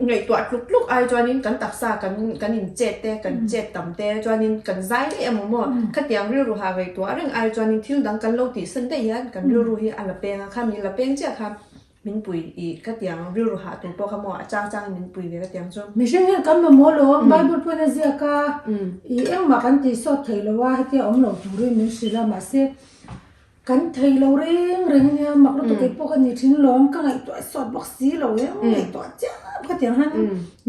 Ngaihtuah tluk tluk ai chuanin kan taksa kan kan inchet te kan chet tam te chuanin kan zai daih emaw maw khatiang rilru ha ngaihtuah reng ai chuanin thil dang kan lo tihsan daih hian kan rilru hi a la peng a khami la peng chiah kha min pui ih khatiang rilru hah tur pawh kha maw a chang changin min pui ve khatiang chu. Mihring hian kan mamawh lo Bible pawhin a ziak a ih engmah kan tih sawt theih lo a hetia awm lo turin min hrilh a mahse Kan thei lo reng reng ania, mak lutuk kei pawh ka ni thin lawm, ka ngaihtuah sawt bawk si lo e, ngaihtuah chiam kha tiang hian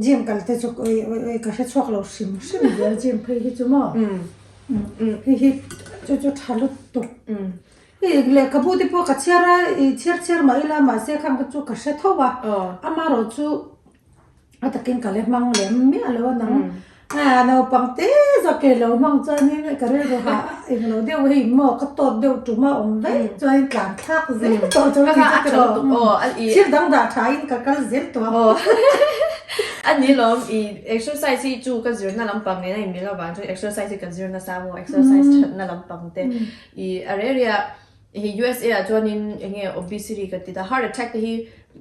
gym kal te chu oi oi oi ka hre chhuak lo hrim hrim zel gym phei hi chu maw hei hi chu chu tha lutuk hei lehkhabu te pawh ka chhiar a i chhiar chhiar mah ila mahse khang te chu ka hre tho a amaherawh chu. A takin ka le hmang lem miah lo a nang. A naupang te zawk ke lo hmang chuanin ka rilru hah eng lo deuh hei maw ka tawt deuh tum a awm daih chuanin tlan thlak zel tawh chu a ni chu tiraw. Thil dang dah tha in ka kal zel tawh a. A ni lawm i exercise hi chu ka zirna lampang nen a inmil avang chuan exercise hi ka zir nasa maw exercise thatna lampang te i a reh reh a. Hei USA ah chuanin eng nge obesity kan ti ta, heart attack te hi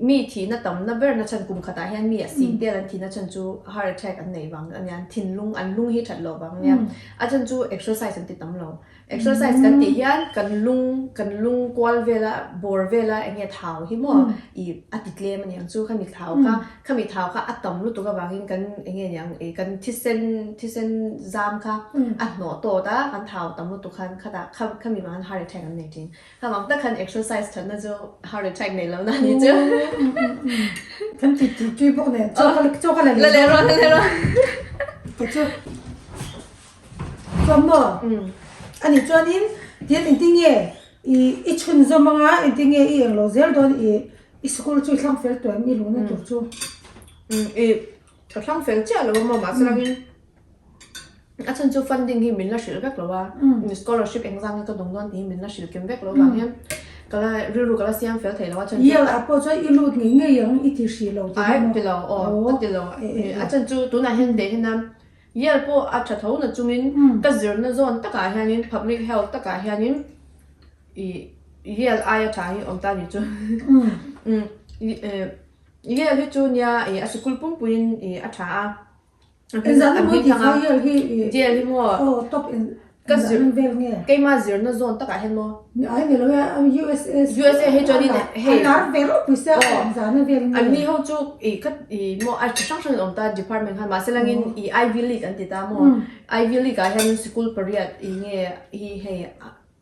mi thihna tamna ber na chhan kum khatah hian mi a sing tel an thihna chhan chu heart attack an neih vang a nia, an thinlung an lung hi that loh vang a nia. A chhan chu exercise an ti tam lo. Exercise kan tih hian kan lung kan lung kual vela bawr vela eng nge thau hi maw ih a ti tlem a niang chu khami thau kha khami thau kha a tam lutuk avangin kan eng nge niang ih kan thisen thisen zam kha a hnawh tawt a kan thau tam lutuk khan khatah kha khami vang khan heart attack an nei thin. Kha vang tak khan exercise thatna chu heart attack nei lo na ni chu. Kan ti ti tui bawk nen chaw ka chaw ka la leh la leh rawh la leh rawh. Ka chu chuan maw ani chuanin tian engtin nge i i chhunzawm anga engtin nge i englo zel dawn i i sikul chu i thlang fel tawh em i luhna tur chu. I ka thlang fel chiah lo a maw mahse langin A chhan chu funding hi min la hrilh vek lo a, scholarship eng zang nge ka dawng dawn tih hi min la hrilh kim vek lo vang hian ka la rilru ka la siam fel thei lo a chhan chu. Yale ah pawh chuan i lut ngei ngei ang i ti hrih lo tih Ai ti lo aw ka ti lo a chhan chu tunah hian teh hian a Yale pawh a tha tho na chungin ka zirna zawn takah hianin public health takah hianin i Yale aia tha hi awm ta ni chu Yale hi chu nia i a sikul pumpuiin i a tha a. Engzah na mawi tih kha Yale hi i Yale hi maw aw top in ka zir engzah vel nge keima zirna zawn takah hian maw ai ni lo e USA USA hi chuan in hei an lar ve ropui sia engzah na vel nge an ni ho chu i ka i maw a chi hrang hrang in awm ta department khan mahse langin i Ivy League an ti ta maw Ivy League ah hian sikul pariat i nge hi hei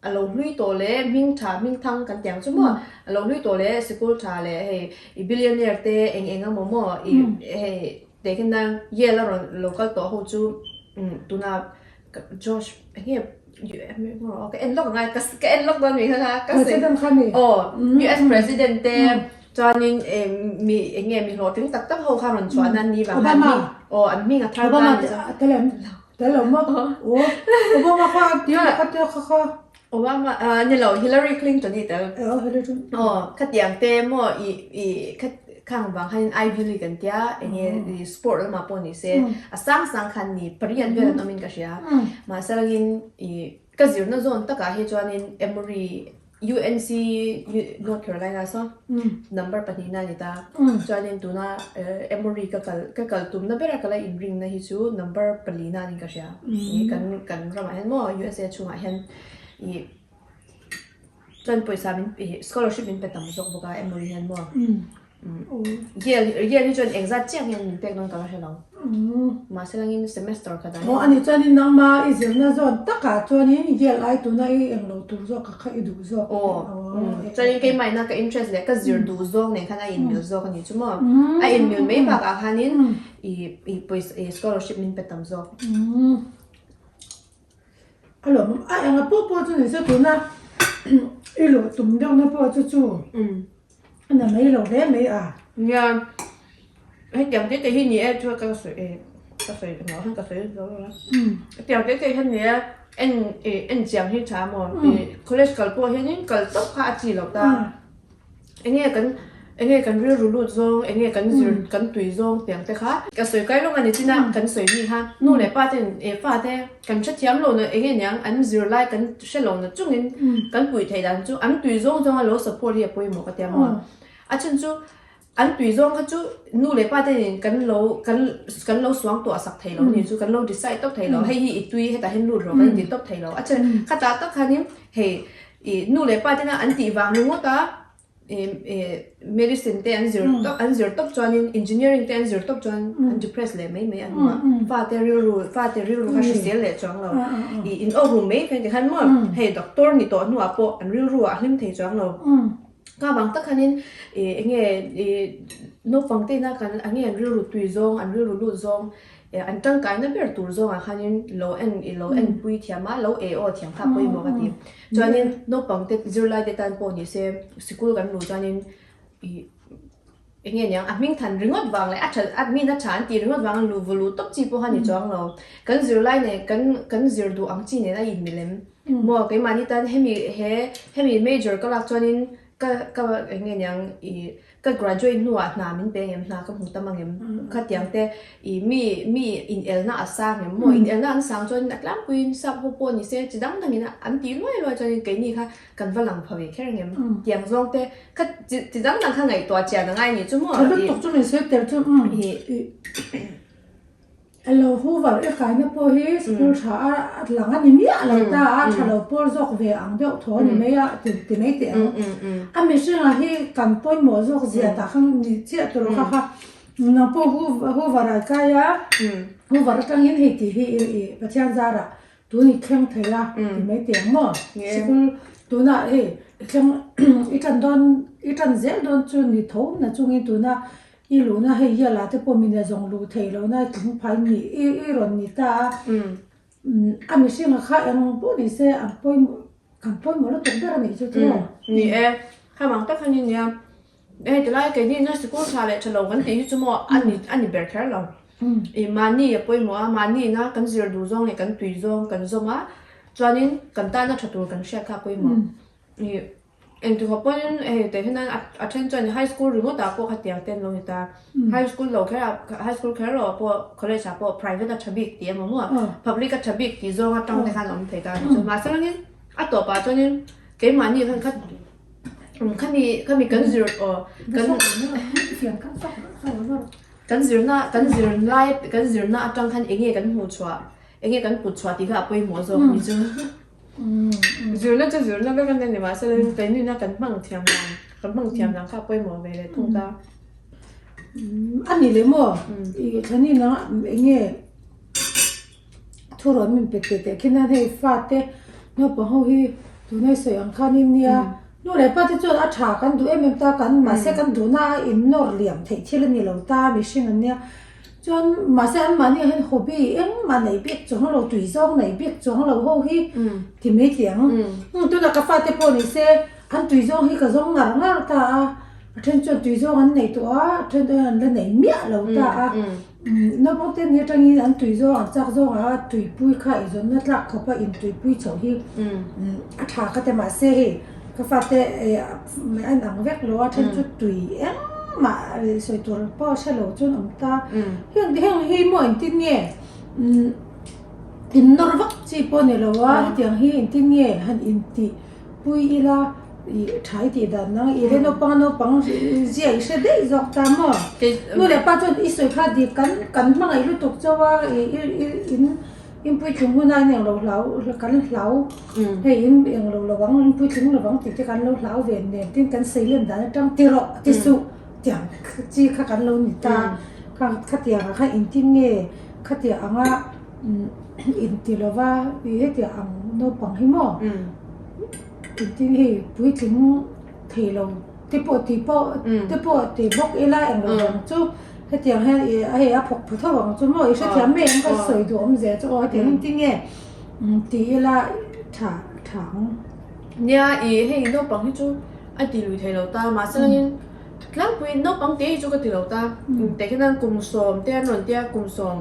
A lo hlui tawh leh hming tha hming thang kan tiang chu maw a lo hlui tawh leh sikul tha leh hei i billionaire te eng eng emaw maw i hei teh khin nan Yale a rawn lo kal tawh ho chu tuna Josh eng nge ka en lawk angai ka en lawk dawn mi kha ka sawi aw US president te chuanin mi eng nge mi hlawhtling tak tak ho kha rawn chhuah nan ni vang khan aw an hming a thar ta ni chu. Tel lo maw? Aw, Obama kha a tia kha tia kha kha. Obama ah ni lo Hillary Clinton hi tel. Aw Hillary Clinton. Aw khatiang te maw i i kha khang vang khanin Ivy League an tia enge i sport lamah pawh ni se a sang sang khan ni pariat vel an awm in ka hria. Mahse langin i ka zirna zawn takah hi chuanin Emory UNC North Carolina saw number pahnihna a ni ta. Chuanin tuna Emory ka kal ka kal tumna bera ka la inring na hi chu number palina a ni ka hria. Kan kan ramah hian maw USA chhungah hian ih chuan pawisa min ih scholarship min pe tam zawk bawk a Emory hian maw. Yale Yale hi chuan engzat chiah nge min pek dawn ka la hre lo. Mahse langin semester khat ah Aw anih chuanin nangma i zirna zawn takah chuanin Yale ai tuna i englo tur zawk kha kha i duh zawk Aw chuanin keimah ina ka interest leh ka zir duh zawk nen khan a inmil zawk a ni chu maw. A inmil mai bakah khanin i i pawisa i scholarship min pe tam zawk. A lawm a enga pawh pawh chu ni se tuna i luh tum deuhna pawh chu chu a na mai lo hle mai a. Nia hetiang te te hi ni e chu ka sawi ka sawi engah khan ka sawi zo lo a hetiang te te hian ni e en ih en chiang hi tha maw ih college kal pawh hianin kal tawp kha a chi loh ta. Enge kan enge kan rilru lut zawng, enge kan zir kan tui zawng tiang te kha. Ka sawi kai lawng a ni chin a, kan sawi mi kha nu leh pa ten eh fa te kan hrethiam lo na enge niang an zir lai kan hre lo na chungin kan puih theih dan chu an tui zawng zawng a lo support hi a pawimawh ka tia maw. A chhan chu an tui zawng kha chu nu leh pa ten kan lo kan kan lo suang tuah sak thei lo ni chu kan lo decide tawp thei lo hei hi i tui hetah hian lut rawh kan inti tawp thei lo a chhan khatah tak khanin hei I nu leh pa tena an tih vang ringawt a, medicine te an zir tawp an zir tawp chuanin engineering te an zir tawp chuan an depress leh mai mai a hnu a, fate rilru fate rilru kha hrisel leh chuang lo. I in awk rum mai khan tikhan maw hei doctor ni tawh hnuah pawh an rilru ah a hlim thei chuang lo. Ka vang tak khanin i enge i naupang te ina kan enge an rilru tui zawng an rilru lut zawng An tangkaina ber tur zawngah khanin lo en i lo enpui thiam a, lo ei aw thiam kha a pawimawh ka ti. Chuanin naupangte zirlaite tan pawh ni se sikul kan luh chuanin ih eng nge niang a hming than ringawt vang leh a tha a min a tha an tih ringawt vang luh vaw luh tawp chi pawh kha ni chuang lo. Kan zirlai nen kan kan zir duh ang chi nen a inmilem maw keimahni tan hemi he hemi major ka lak chuanin ka ka eng nge niang ih Ka graduate hnuah hna min pe ngem, hna ka hmu tam angem, khatiang te i mi mi inelna a sang em maw, inelna an sang chuan a tlangpuiin sap ho pawh ni se chi dang dangin an tih luai luai chuanin keini kha kan va lang pha ve kher angem, tiang zawng te kha chi chi dang dang kha ngaihtuah chian a ngai ni chu maw. Tha lutuk chu ni se tel chu i. Elo Hoover i kaina pawh hi school tha a a lang a ni miah lo ta a, tha lo pawl zawk ve ang deuh thaw a ni mai a ti ti mai teh ang. A mihringa hi kan pawimawh zawk zia tah khan ni chiah tur kha kha nang pawh Hoover ah i kai a, Hoover atangin hei tih hi i Pathian zarah tun i thleng thei a ti mai teh ang maw. Sikul tunah hei i thleng i tan dawn i tan zel dawn chu ni tho na chungin tuna I luhna hei hi a la te pawh min a zawng luh theih lohna tling phai ni i i rawn ni ta a. A mihringa kha eng pawh ni se an pawimawh kan pawimawh lutuk ber a nih chu chu. Ni e, kha vang tak khan i nia. Hei tilai keini na sikul tha leh tha lo kan tih hi chu maw a ni a ni ber kher lo. I mahni a pawimawh a, mahni ina kan zir duh zawng leh kan tui zawng kan zawm a, chuanin kan tana tha tur kan hriat kha a pawimawh. I Engtikawh pawhin hei teh hian a then chuan high school ringawt ah pawh khatiang te an lo ni ta. High school lo kher ah high school kher lo ah pawh college ah pawh private a tha bik tih emaw maw public a tha bik tih zawng atang te khan a awm thei ta a ni chu. Mahse langin a tawp ah chuanin keimahni khan kha khami khami kan zir aw kan kan zirna kan zir lai kan zirna atang khan enge kan hmuh chhuah enge kan put chhuah tih kha a pawimawh zawk a ni chu. Zirna chu zirna vek a ni mahse keini na kan hmang thiam dan kan hmang thiam dan kha a pawimawh ve leh thung ta. A ni leh maw i thlani nang eng nge thurawn min pe teh teh khin a hei fate naupang ho hi tunai sawi ang khan in nia nu leh pa te chuan a tha kan duh em em ta kan mahse kan duhna a innawr liam theih thil a ni lo ta mihring an nia. Chuan mahse anmahni ah hian hobby engmah neih bik chuang lo, tui zawng neih bik chuang lo ho hi ti mai tih ang. Tunah ka fate pawh ni se an tui zawng hi ka zawng ngar ngar ta a, a then chuan tui zawng an nei tawh a, a then chuan an la nei miah lo ta a. Naupang te ni atangin an tui zawng an chak zawng a, tuipui kha i zawnna tlak khawp a intuipui chho hi a tha ka ti mahse hei Ka fate an ang vek lo a, then chu tui engmah sawi tur pawh hre lo chuan awm ta. Heng heng hi maw engtin nge in nawr vak chi pawh ni lo a, hetiang hi engtin nge han intih pui ila ih tha i tih dan ang i le naupang naupang zia i hre daih zawk ta maw. Nu leh pa chuan i sawi kha dik kan kan hmangaih lutuk chauh a ih i in. In puitling huna in englo hlau kan hlau hei in englo lovang in puitling lovang tih te kan lo hlau ve nen tin kan sei len dan atang ti rawh ti suh. Tiang chi kha kan lo ni ta, kha khatiangah khan engtin nge khatiang anga inti lova i hetiang ang naupang hi maw engtin hei puitling thei lo te pawh tih pawh te pawh ti bawk ila englo vang chu hetiang hian ih hei a phawk pha tho ang chu maw i hrethiam mai ang ka sawi duh awm zel chu aw hetiang engtin nge ti ila tha tha ang. Nia i hei naupang hi chu. A ti lui thei lo ta, mahse langin tlangpuiin naupang te hi chu ka ti lo ta, teh hian an kum sawm te an rawn tia kum sawm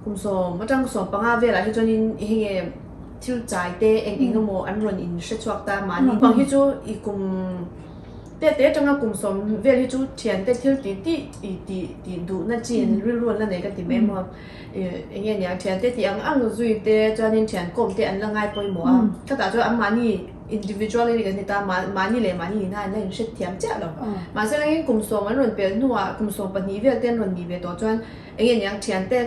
kum sawm atang 15 velah hi chuanin hei nge thil chai te eng eng emaw an rawn in hre chhuak ta mahni naupang hi chu i kum te te atanga kum sawm vel hi chu thian te thil tih tih i tih tih duhna chi an rilru an la nei ka ti mai maw eng nge niang thian te tih ang ang zui te chuanin thian kawm te an la ngai pawimawh a khatah chuan anmahni Individuality kan ni ta, mahni leh mahni nihna an la inhret thiam chiah lo. Mahse langin kum sawm an rawn pel hnuah kum 12 vel te an rawn nih ve tawh chuan eng nge niang thiante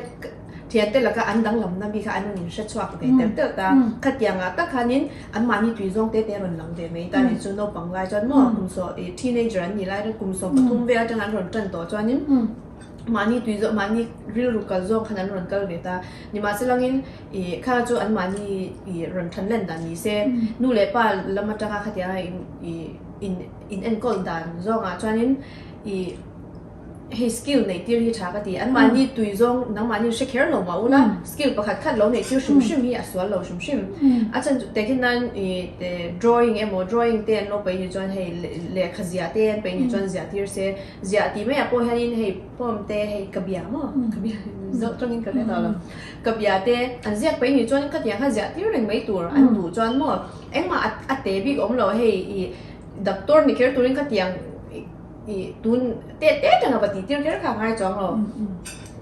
thiante laka an danglamna mi kha an rawn inhre chhuak ve telh telh ta. Khatiangah tak khanin an mahni tui zawng te te an rawn lang ve mai ta nih chu naupang lai chuan maw kum saw ih teenager an nih lai kum 13 vel atanga an rawn tan tawh chuanin mahni tui zawng mahni rilru kal zawng khan an rawn kal ve ta. Nimahselangin Ih kha chu anmahni ih rawn than len dan ni se, nu leh pa lam atanga khatianga in ih in in enkawl dan zawngah chuanin ih hei skill neih tir hi tha ka ti. Anmahni tui zawng nangmahni hre kher lo mah ula skill pakhat khat lo neih tir hrim hrim hi a sual lo hrim hrim. A chhan chu tehkhin nan ih drawing emaw drawing te an lo peih ni chuan hei lehkha ziah te an peih ni chuan ziah tir se, ziah tih maiah pawh hianin hei poem te hei ka bia maw ka bia zawk tawngin ka hre tawh lo. Ka bia te an ziak paih ni chuan khatiang kha ziah tir reng mai tur an duh chuan maw engmah a te bik awm lo hei ih doctor ni kher turin khatiang ih tun te te tanga va tih tir kher kha a ngai chuang lo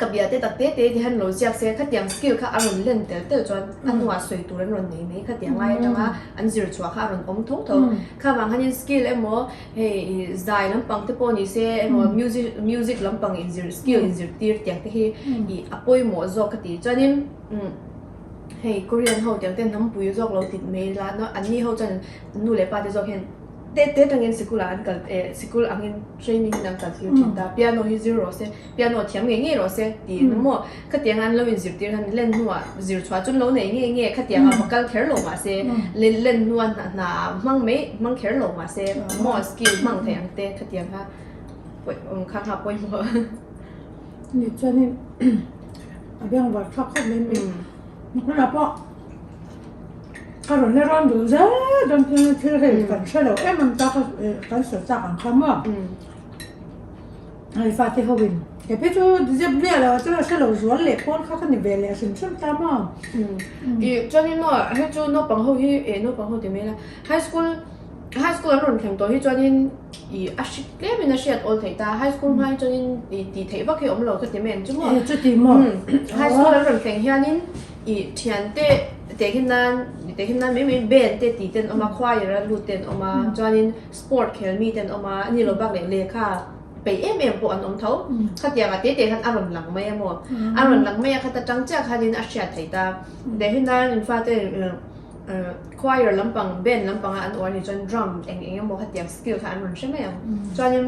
ka bia te tak te te ti hian lo ziak se khatiang skill kha a rawn len tel tel chuan a hnuah sawi tur an rawn nei mai khatiang lai atanga an zir chhuah kha a rawn awm tho tho kha vang hianin skill emaw hei ih zai lampang te pawh ni se emaw music music lampang inzir skill inzir tir tiang te hi ih a pawimawh zawk ka ti chuanin umm hei Korean ho tiang te hnampui zawk lo tit mai la an ni ho chuan nu leh pa te zawk hian te te tangin sikul ah an kal eh sikul angin training in an kal tir thin ta piano hi zir rawh se piano thiam ngei ngei rawh se tih emaw maw khatiang an lo inzirtir hian len hnuah zir chhuah chu an lo nei ngei ngei khatiang ah va kal kher lo mah se len hnua hna hna ah hmang mai hmang kher lo mah se maw skill hmang thei ang te khatiang kha awm kha kha pawimawh. Ni chuanin a bengvar thlak khawp mai mai hmunah pawh ka rawn la rawn duh zel dawn chuan thil hei kan hre lo em em ta kha kan sawi chak ang kha maw. Hei fate ho in he phei chu zep viah lo ah chuan a hre lo zual leh pawl kha ka ni ve leh hrim hrim ta maw. Ih chuanin maw hei chu naupang ho hi eh naupang ho ti mai ila high school high school an rawn thleng tawh hi chuanin ih a hri tlem in a hriat awl theih ta high school hma hi chuanin ih tih theih vak hi a awm lo ka ti mai ang chu maw. Eh chuti maw. High school an rawn thleng hianin ih thiante tehkhin nan tehkhin nan mai mai band te tih te an awm a choir a lut te an awm a chuanin Sport khel mi te an awm a, ani lo bak leh lehkha peih em em pawh an awm tho. Khatiang ah te te khan a rawn lang mai a maw? A rawn lang mai a khata tang chiah khanin a hriat theih ta. Leh hian in fate choir lampang, band lampang a an uar nih chuan drum eng eng emaw khatiang skill kha an rawn hre mai ang. Chuanin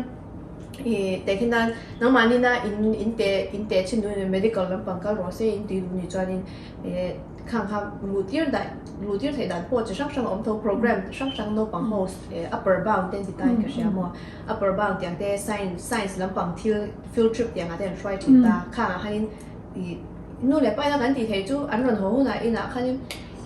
ih teh hian nangmahni na in in teh in teh chin duh medical lampang kal rawh se in tih duh nih chuanin ih Khang kha luhtir daih luhtir theih dan pawh chi hrang hrang a awm tho program hrang hrang naupang ho upper bound te an ti ta in ka hria maw upper bound tiang te science science lampang thil field trip tiang ah te an hruai thin ta khang ah khanin ih nu leh pa ina kan tih theih chu an rawn haw hunah inah khanin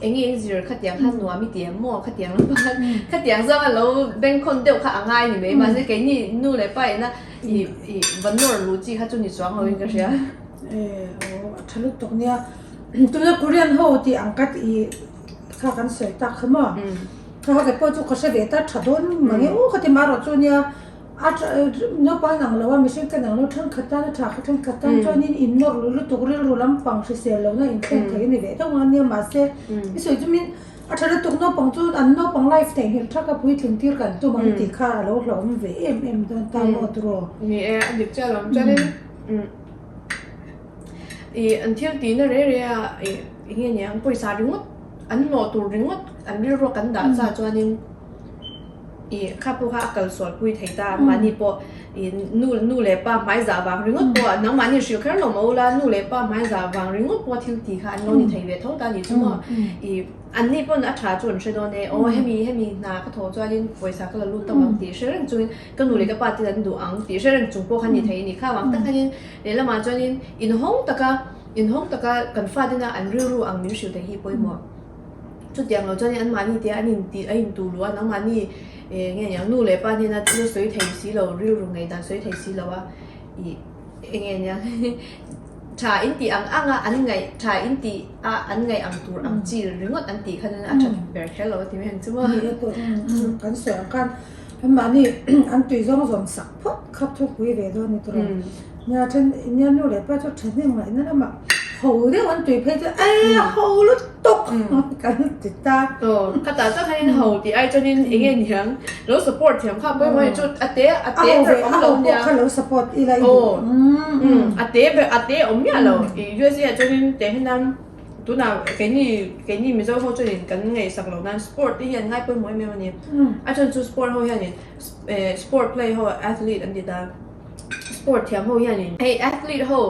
eng nge in zir khatiang khan nuam i ti em maw khatiang lampang khan khatiang zawng a lo bengkhawn deuh kha a ngai ni mai mahse keini nu leh pa ina ih ih va nawr luh chi kha chu ni chuang lo in ka hria. Eh aw a tha lutuk nia. Tuna Korean ho tih ang ka tih kha kan sawi tak kha maw? Kha kha kei pawh chu ka hre ve ta tha dawn mange u ka ti mah erawh chu nia a naupang ang lo a mihring ka nang lo thenkhat tan a tha kha thenkhat tan chuanin in nawr luh lutuk rilru lampang hrisel lohna inthleng thei a ni ve deuh ang a nia mahse i sawi chu min a tha lutuk naupang chu an naupang life theihnghilh thak a puitling tir kan tum ang tih kha a lo hlauhawm ve em em dawn ta maw tiraw? Ni e a dik chiah lo chuanin Ih an thil tihna reh reh a ih eng nge niang pawisa ringawt an hlawh tur ringawt an rilruak kan dah sa chuanin. I kha pawh kha a kal sual pui thei ta, mahni pawh i nu nu leh pa hmai zah vang ringawt pawh nangmahni hrilh kher lo mah ula nu leh pa hmai zah vang ringawt pawh thil ti kha an lo ni thei ve tho ta a nih chu maw. I anni pawn a tha chu an hre dawn e, aw hemi hemi hna ka thawh chuanin pawisa ka la lut tawp ang tih hre reng chungin ka nu leh ka pa ten an duh ang tih hre reng chung pawh kha ni thei a ni. Kha vang tak khanin lehlamah chuanin inhawng taka inhawng taka kan fatena an rilru ang min hrilh theih hi pawimawh. Chutiang lo chuanin anmahni te an inti a intu luh a, nangmahni eh nge niang nu leh pa hnena thil sawi thei si lo, rilru ngaihdan sawi thei si lo a, ih eng nge niang tha intih ang ang a an ngaih tha intih a an ngaih ang tur ang chi ringawt an tih khan a that ber kher lo a ti mai ang chu maw. Ni e tawh kan sawi ang khan anmahni an tui zawng zawng sak phawt kha thupui ve dawn ni tawh lo. Nia then nia nu leh pa chu thahnem ngaihna lamah ho deuh an tui phei chu ei ho lutuk kan ti ta. Aw khatah chuan khanin ho tih ai chuanin eng nge niang lo support thiam kha pawimawh hi chu a te a te ber awm lo nia. A ho pawh kha lo support ila i duh. A te ber a te awm miah lo i USA ah chuanin teh hian tunah keini keini Mizo ho chuanin kan ngaihsak loh nan sport te hi an ngai pawimawh em em a ni. A chhan chu sport ho hianin sport play ho athlete an ti ta. Sport thiam ho hianin hei athlete ho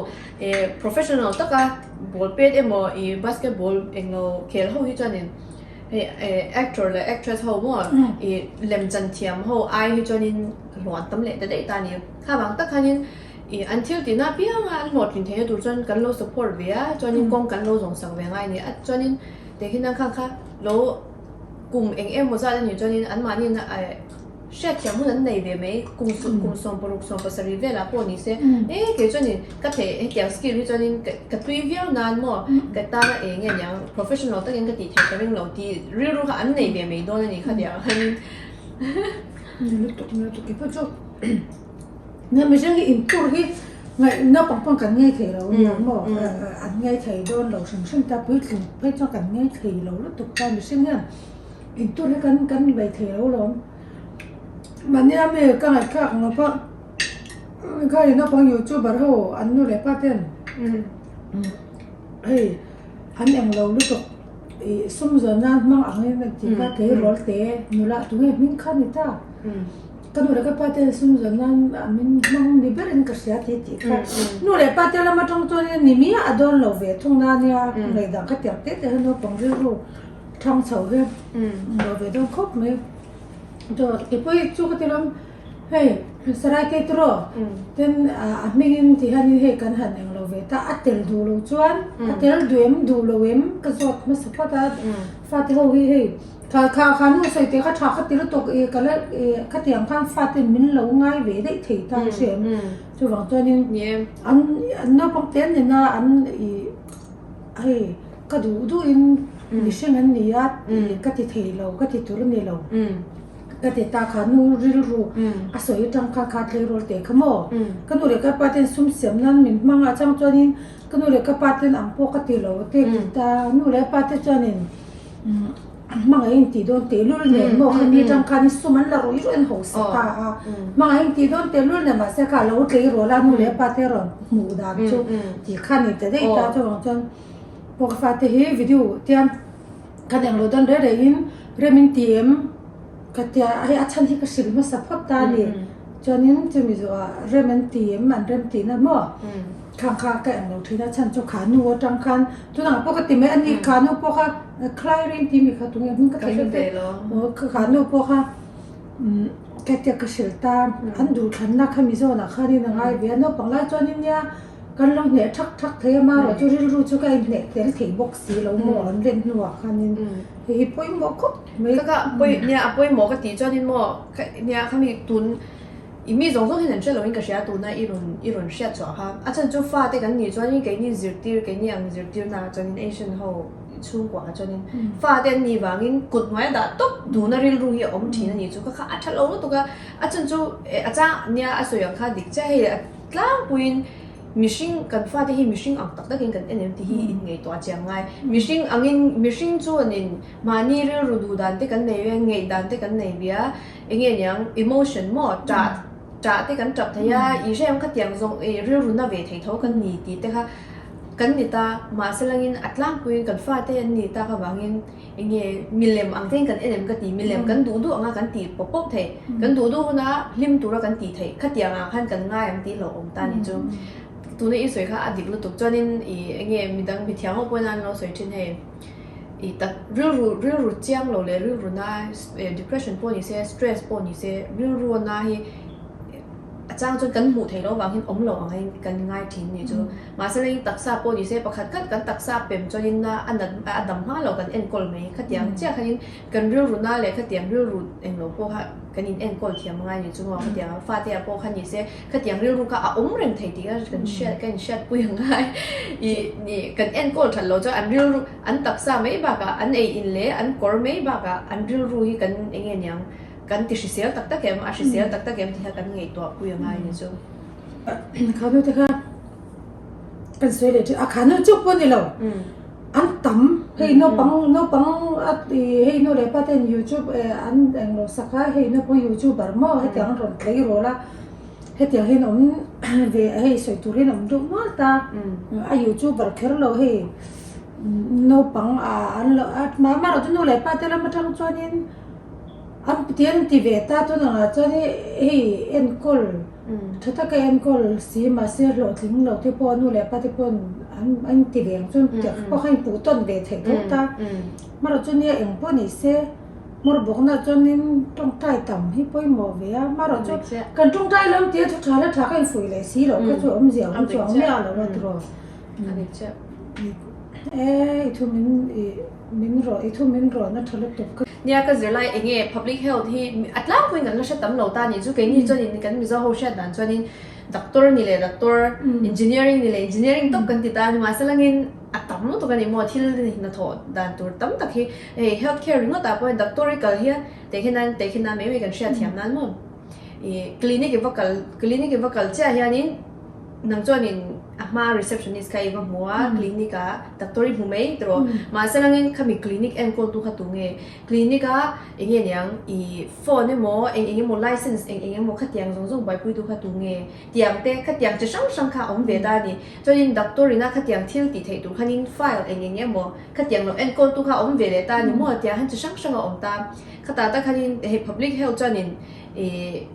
eh professional taka ball pet emaw ih basketball englo khel ho hi chuanin hei eh actor leh actress ho maw ih lemchan thiam ho ai hi chuanin hlawh an tam leh ta daih ta a ni. Kha vang tak khanin ih an thil tihna apianga an hlawhtlin theihna tur chuan kan lo support ve a chuanin kawng kan lo zawng sak ve ngai a ni a chuanin tehkhin ang khang kha lo kum eng emaw zat a nih chuanin anmahni eh Hriatthiam hun an nei ve mai, kum kum 16 17 velah pawh ni se, e kei chuanin ka theih hetiang skill hi chuanin ka tui viau nan maw ka tana eng nge niang professional takin ka tih theih ka ring lo tih rilru kha an nei ve mai dawn a ni kha tiang khanin. Ni lutuk ni lutuk kei pawh chu nia mihring hi intur hi ngaih naupang pawn kan ngei thei lo nia maw an ngei thei dawn lo hrim hrim ta puitling phei chuan kan ngei thei lo lutuk ta mihring hian. Intur hi kan kan bei thei lo lawm. Mahnia mi ka ngaihthlak ang lo pawh kha i naupang youtuber ho an nu leh pa ten hei an eng lo lutuk ih sum zawn nan hmang angin an ti kha tleirawl te nula tunge hming kha ni ta. Ka nu leh ka pa te sum zawn nan min hmang ni berin ka hria tih tih kha nu leh pa te lama tang chuan ni miah a dawn lo ve thung na nia ngaihdan ka tiang te te hian naupang rilru. Thang chho hi lo ve dawn khawp mai. Keipawh chu ka ti lam hei sarai te tiraw tin a hmingin ti hianin hei kan han eng lo ve ta a tel duh lo chuan a tel duh em duh lo em ka zawt hmasa phawt a fate ho hi hei kha kha kha nu sawi teh kha tha kha ti lutuk ih ka la ih khatiang khan fate min lo ngai ve daih thei ta ka hria em chuvang chuanin an naupang te an nena an ih hei. Ka duh duhin mihring an ni a, ka ti thei lo, ka ti tur a ni lo. Ka ti ta kha nu rilru a sawi atang khan kha tleirawl teh kha maw? Ka nu leh ka pa ten sum siam nan min hmang a, chang chuanin ka nu leh ka pa ten ang pawh ka ti lo te ti ta, nu leh pa te chuanin hmangaih in tih dawn tehlul nen maw khami atang khan sum an la ruih ruih an hausa ta a, hmangaih in tih dawn tehlul nen mahse kha a lo tleirawl a nu leh pa te rawn hmuh dan chu tih kha ni ta daih ta chuvang chuan. Pawh ka fate hi video tiang kan englo dawn reh reh in rem in ti em ka tia hei a chhan hi ka hrilh hmasa phawt ta a ni chuanin chumi zawhah rem an ti em an rem tihna maw khang kha ka englo thin a chhan chu kha nu atang khan tunah pawh ka ti mai a ni kha nu pawh kha khlai rin tih mi kha tunge hming ka theih vek vek aw kha nu pawh kha ka tia ka hrilh ta an duhthlanna kha mi zawnah khanin a ngai ve a naupang lai chuanin nia. Kan lo hneh thak thak thei a, marawh chu rilru chu ka inhneh tel thei bawk si lo maw an len hnuah khanin hei hi pawimawh khawp mai. Ka ka pawi nia a pawimawh ka tih chuanin maw ka nia khami tun i mi zawng zawng hian an hre loin ka hria tuna i rawn i rawn hriat chhuah kha a chhan chu fate kan nih chuanin keini zirtir keini ang zirtirnaah chuanin Asian ho chhungkuaah chuanin fate an nih vangin kut hnuaia dah tawp duhna rilru hi a awm thin a nih chu ka kha a tha lo lutuk a a chhan chu a chang nia a sawi ang kha dik chiah hei a Tlangpuiin mihring kan fate hi mihring ang tak takin kan en em tih hi inngaihtuah chiang ngai. Mihring angin mihring chuanin mahni rilru duh dan te kan nei ve a, ngaih dan te kan nei ve a, eng nge niang emotion maw ṭah ṭah te kan ṭap thei a, i hrem khatiang zawng i rilru na ve thei tho kan ni tih te kha. Kan ni ta, mahse langin a tlangpuiin kan fate an ni tak avangin enge milem ang tein kan en em ka ti, milem kan duh duh anga kan tih pawp pawp thei, kan duh duh huna hlim tura kan tih theih khatiang ah khan kan ngai ang tih hlauhawm ta ni chu. Tuna i sawi kha a dik lutuk chuanin ih enge midang mithiam ho pawhin an lo sawi thin hei ih tak rilru rilru chiang lo leh rilru na depression pawh ni se stress pawh ni se rilru a na hi A chang chuan kan hmuh theih loh avang hian awm lo ang in kan ngai thin ni chu. Mahse lei taksa pawh ni se pakhat khat kan taksa pem chuanin a a nat a dam hma lo kan enkawl mai. Khatiang chiah khanin kan rilru na leh khatiang rilru englo pawh kha kan in enkawl thiam ngai ni chu maw. Khatiang fate ah pawh kha ni se khatiang rilru kha a awm reng thei tih kha kan hriat kan inhriatpui ang ngai. Ih nih kan enkawl that loh chuan an rilru an taksa mai bakah an ei in leh an kawr mai bakah an rilru hi kan eng nge niang. Kan ti hrisel tak tak em? A hrisel tak tak em tih kha kan ngaihtuah pui a ngai ni chu. Khanu te kha kan sawi leh thin a, khanu chauh pawh a ni lo, an tam hei naupang naupang a hei nu leh pa ten youtube an englo sak a hei naupang youtuber maw hetiang an rawn tlei rawl a, hetiang hian awm ve hei sawi tur hian awm deuh nual ta, a youtuber kher lo hei naupang an lo amaherawhchu nu leh pa te lam atang chuanin. An tian ti ve ta tun angah chuan hei enkawl tha taka enkawl si mahse hlawhtling lo te pawh nu leh pa te pawh an an ti ve ang chuan tiang pawh kha inpuh tawn ve theih tho ta. Hmarawh chu nia eng pawh ni se hmawr bawkna chuanin tawngtai tam hi pawimawh ve a, hmarawh chu kan tawngtai lam tia thu tha la tha ka infuih leh si loh kha chu awmzia awm chuang miah lo a tiraw. E i thu min i. Min rawh, i thu min rawh na tha lutuk ka. Nia ka zirlai eng nge public health hi a tlangpuiin kan la hre tam lo ta nih chu keini chuanin kan Mizo ho hriat dan chuanin doctor ni leh doctor, engineering ni leh engineering tawp kan ti ta a ni mahse langin a tam lutuk a ni maw thil hnathawh dan tur tam tak hi hei health care ringawt ah pawh hian doctor i kal hian tehkhin nan tehkhin nan mai mai kan hriat thiam nan maw ih clinic i va kal clinic i va kal chiah hianin Nang chuanin a hma receptionist kha i va hmu a, clinic ah doctor i hmu mai tawh. Mahse langin khami clinic enkawl tu kha tu nge? Clinic a eng nge niang i phone emaw eng eng emaw license eng eng emaw khatiang zawng zawng buaipui tu kha tu nge? Tiang te khatiang chi hrang hrang kha a awm ve ta a ni. Chuanin doctor ina khatiang thil tih theih tur khanin file eng eng emaw khatiang lo enkawl tu kha a awm ve leh ta a ni maw? Tiang khan chi hrang hrang a awm ta. Khatah tak khanin hei public health chuanin ih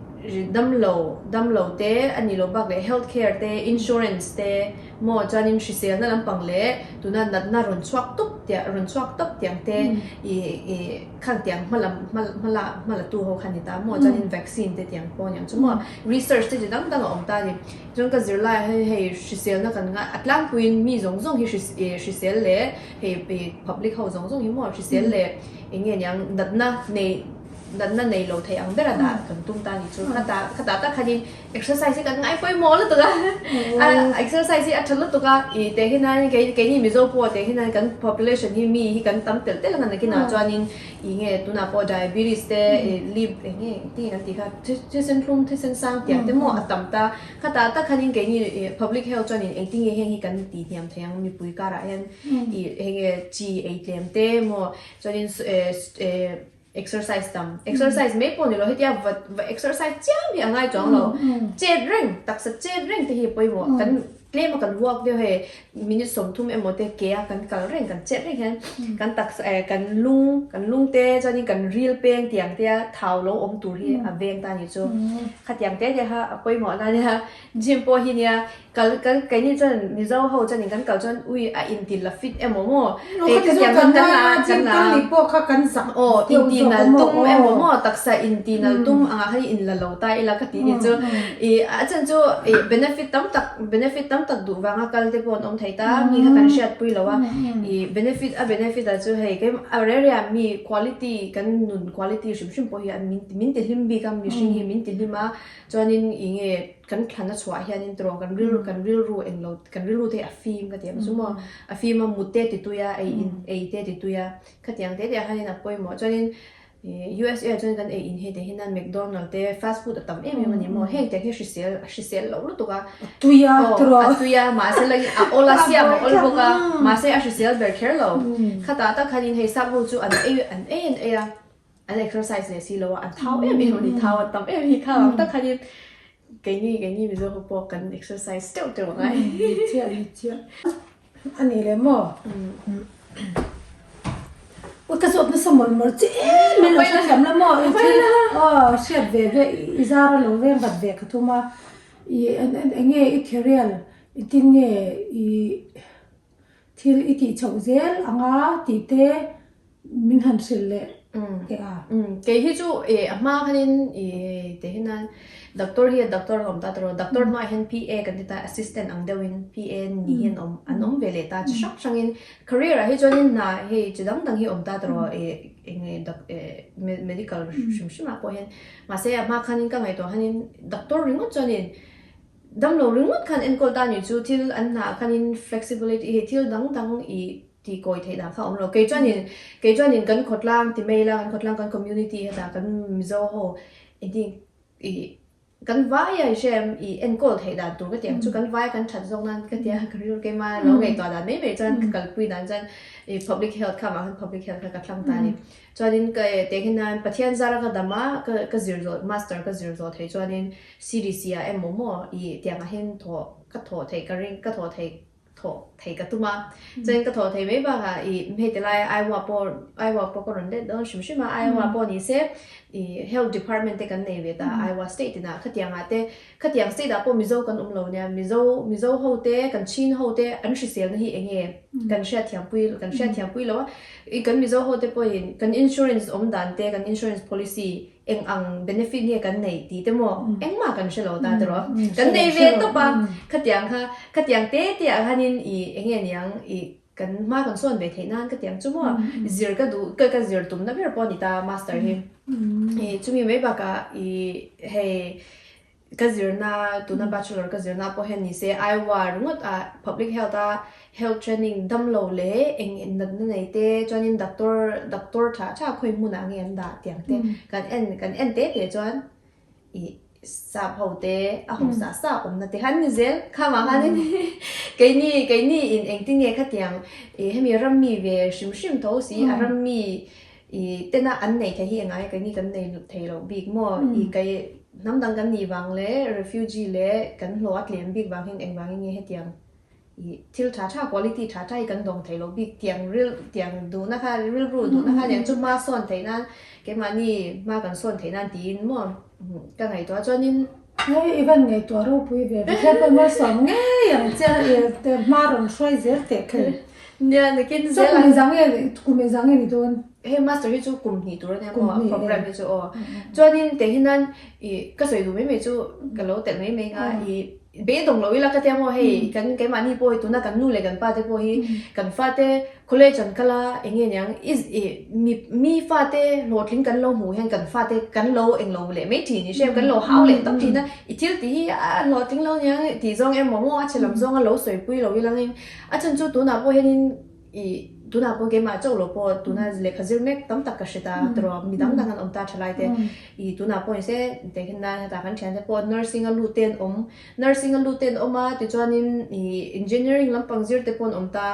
Damlo, damlo te a ni lo bak leh health care te, insurance te maw chuanin hriselna lampang leh tuna natna rawn chhuak tawp tiah rawn chhuak tawp tiang te ih ih khang tiang hma lam hma hma hma la tu ho kha ni ta maw chuanin vaccine te tiang pawh aniang chu maw research te chi dang dang a awm ta a ni. Chuan ka zirlai ah hian hei hriselna kan ngai a tlangpuiin mi zawng zawng hi ih hrisel leh hei ih public ho zawng zawng hi maw hrisel leh eng nge niang natna nei Natna nei lo thei ang bera dah kan tum ta ni chu. Khata khata tak khanin exercise hi kan ngai pawimawh lutuk a. A exercise hi a tha lutuk a. I teh hian kei keini Mizo pawh teh hian kan population hi mi hi kan tam telh telh ang a nakinah chuanin i nge tunah pawh diabetes te i lip eng nge engtin nge kan tih kha thisen thlum thisen sang tiang te maw a tam ta. Khata tak khanin keini public health chuanin engtin nge heng hi kan tih hniam thei ang mipui karah hian i heng nge chi ei tlem te maw chuanin Exercise tam, exercise mai pawh ni lo hetia va va exercise chiam hi a ngai chuang lo. Chet reng, taksa chet reng te hi a pawimawh. Kan tlem a kan walk deuh hei minute 30 emaw te ke a kan kal reng kan chet reng hian kan taksa eh kan lung kan lung te chuanin kan ril peng tiang te a thau lo awm tur hi a veng ta ni chu. Khatiang te te kha a pawimawh na nia. Gym pawh hi nia Kal kal keini chuan Mizo ho chuanin kan kal chuan ui a inti la fit emaw maw eh khatiang khan kan la kan la aw inti nal tum emaw maw taksa inti nal tum angah khan in la lo ta ila ka tih ni chu ih a chan chu ih benefit tam tak benefit tam tak duh vanga kal te pawh an awm thei ta mi kha kan hriat pui lo a ih benefit a benefit ah chu hei keimah a reh reh ah mi quality kan nun quality hrim hrim pawh hi an min ti hlim bik a mihring hi min ti hlim a chuanin ih nge Kan thlan a chhuah hianin tawrh kan rilru kan rilru englo kan rilru te hi a fim ka ti ang chu maw a fim a mut te ti tui a ei in ei te ti tui a khatiang te te ah hianin a pawimawh chuanin ih USA ah chuan kan ei in hei te hian McDonald te fast food a tam em em a ni maw heng tiang hi hrisel a hrisel loh lutuk a a tui a aw a tui a mahse la a awl a siam a awl bawk a mahse a hrisel ber kher lo khatah tak khanin hei sap ho chu an ei an ei an ei a. An exercise leh si lo a, an thau em em a ni, thau an tam em hi kha ang tak khanin keini keini Mizo ho pawh kan exercise teuh teuh a ngai. Ni chiah ni chiah. A nih leh maw? Ui ka zawt nasa mawlh mawlh che em em lo hrethiam la maw? I thil aw hriat ve ve i zar a lo veng vat ve ka tum a, i eng nge i therial engtin nge i thil i tih chhoh zel anga tih te min han hrilh leh teh a. Kei hi chu a hma khanin i teh hian a doctor hi a doctor a awm ta tawh doctor hmaah hian PA kan ti ta assistant ang deuhin PA ni hian awm an awm ve leh ta chi hrang hrangin career ah hi chuanin hna hei chi dang dang hi awm ta tawh ih eng nge doc ih medical hrim hrim ah pawh hian mahse a hma khanin ka ngaihtuah khanin doctor ringawt chuanin damlo ringawt khan enkawl ta nih chu thil an hna ah khanin flexibility hei thil dang dang ih Tih kawi theih dan kha a awm lo. Kei chuanin, kei chuanin kan khawtlang ti mai ila, kan khawtlang kan community hetah kan Mizo ho engtin ih kan vaia i hria em ih enkawl theih dan tur ka ti ang chu kan vaia kan that zawk nan ka tia ka rilru keima lo ngaihtuah dan mai mai chuan ka kalpui dan chuan ih public health kha mah khan public health kha ka thlang ta a ni. Chuanin ka teh khin nan Pathian zara ka dam a ka ka zir zawh master ka zir zawh theih chuanin CDC ah emaw maw ih tiangah hian thawh ka thawh theih ka ring ka thawh theih thawh thei ka tum a, chuan ka thawh thei mai bakah ih hei ti lai Iowa pawh Iowa pawh ka rawn let dawn hrim hrim a, Iowa pawh ni se ih health department te kan nei ve ta Iowa state inah khatiang ah te khatiang state ah pawh Mizo kan awm lo nia Mizo Mizo ho te kan Chin ho te an hriselna hi eng nge kan hriatthiam pui kan hriatthiam pui lo a ih kan Mizo ho te pawhin kan insurance awm dan te kan insurance policy eng ang benefit nge kan neih tih te maw engmah kan hre lo ta tiraw kan nei ve tawp a khatiang kha khatiang te te ah khanin ih eng nge niang ih kan hma kan sawn ve theih nan khatiang chu maw zir ka duh ka ka zir tumna ber pawh a ni ta master hi ih chumi mai bakah ih hei Ka zirna, tuna bachelor ka zirna pawh hian nise Iowa ringawt ah public health a health training damlo leh eng natna nei te chuanin doctor doctor tha tha khawi hmunah nge an dah tiang te kan en kan en te te chuan ih sap ho te a ho sa sa awmna te khan ni zel khamah khanin keini keini in engtin nge khatiang ih hemi ram mi ve hrim hrim tho si a ram mi I tena an nei thei hi engai keini kan nei thei lo bik maw? I kei hnam dang kan nih vang leh refugee leh kan hlawh a tlem bik vang hian engvangin nge hetiang i thil tha tha quality tha tha hi kan dawng thei lo bik tiang ril tiang duhna kha rilru duhna kha tiang chu hma sawn theih nan keimahni hma kan sawn theih nan tiin maw ka ngaihtuah chuanin Hei i van ngaihtuah ropui ve ve hian pawh malsawm ngei ang che i hma rawn hruai zel teh kher. Nia nakin zel a. Kum engzah nge kum engzah nge ni dawn? Hei master hi chu kum hnih tur a nia maw program hi chu aw. Chuanin teh hian i ka sawi duh mai mai chu ka lo telh mai mai nga i beidawng lo ila ka tia maw hei kan keimahni pawh hi tuna kan nu leh kan pa te pawh hi kan fate College an kal a, eng nge niang i i mi mi fate hlawhtling kan lo hmuh hian kan fate kan lo eng lo leh mai thin i hriat kan lo hau leh tawp thin a, i thil tih hi a hlawhtling lo niang tih zawng emaw maw a chhe lam zawnga lo sawipui lo ilangin a chhan chu tunah pawh hianin i tunah pawh keimah chauh lo pawh tuna lehkha zir mek tam tak ka hre ta tawrh mi dang dang an awm ta tha lai te i tunah pawh ni se tehkhin nan hetah kan thiante pawh nursing a lut te an awm nursing a lut te an awm a tichuanin i engineering lampang zir te pawh an awm ta.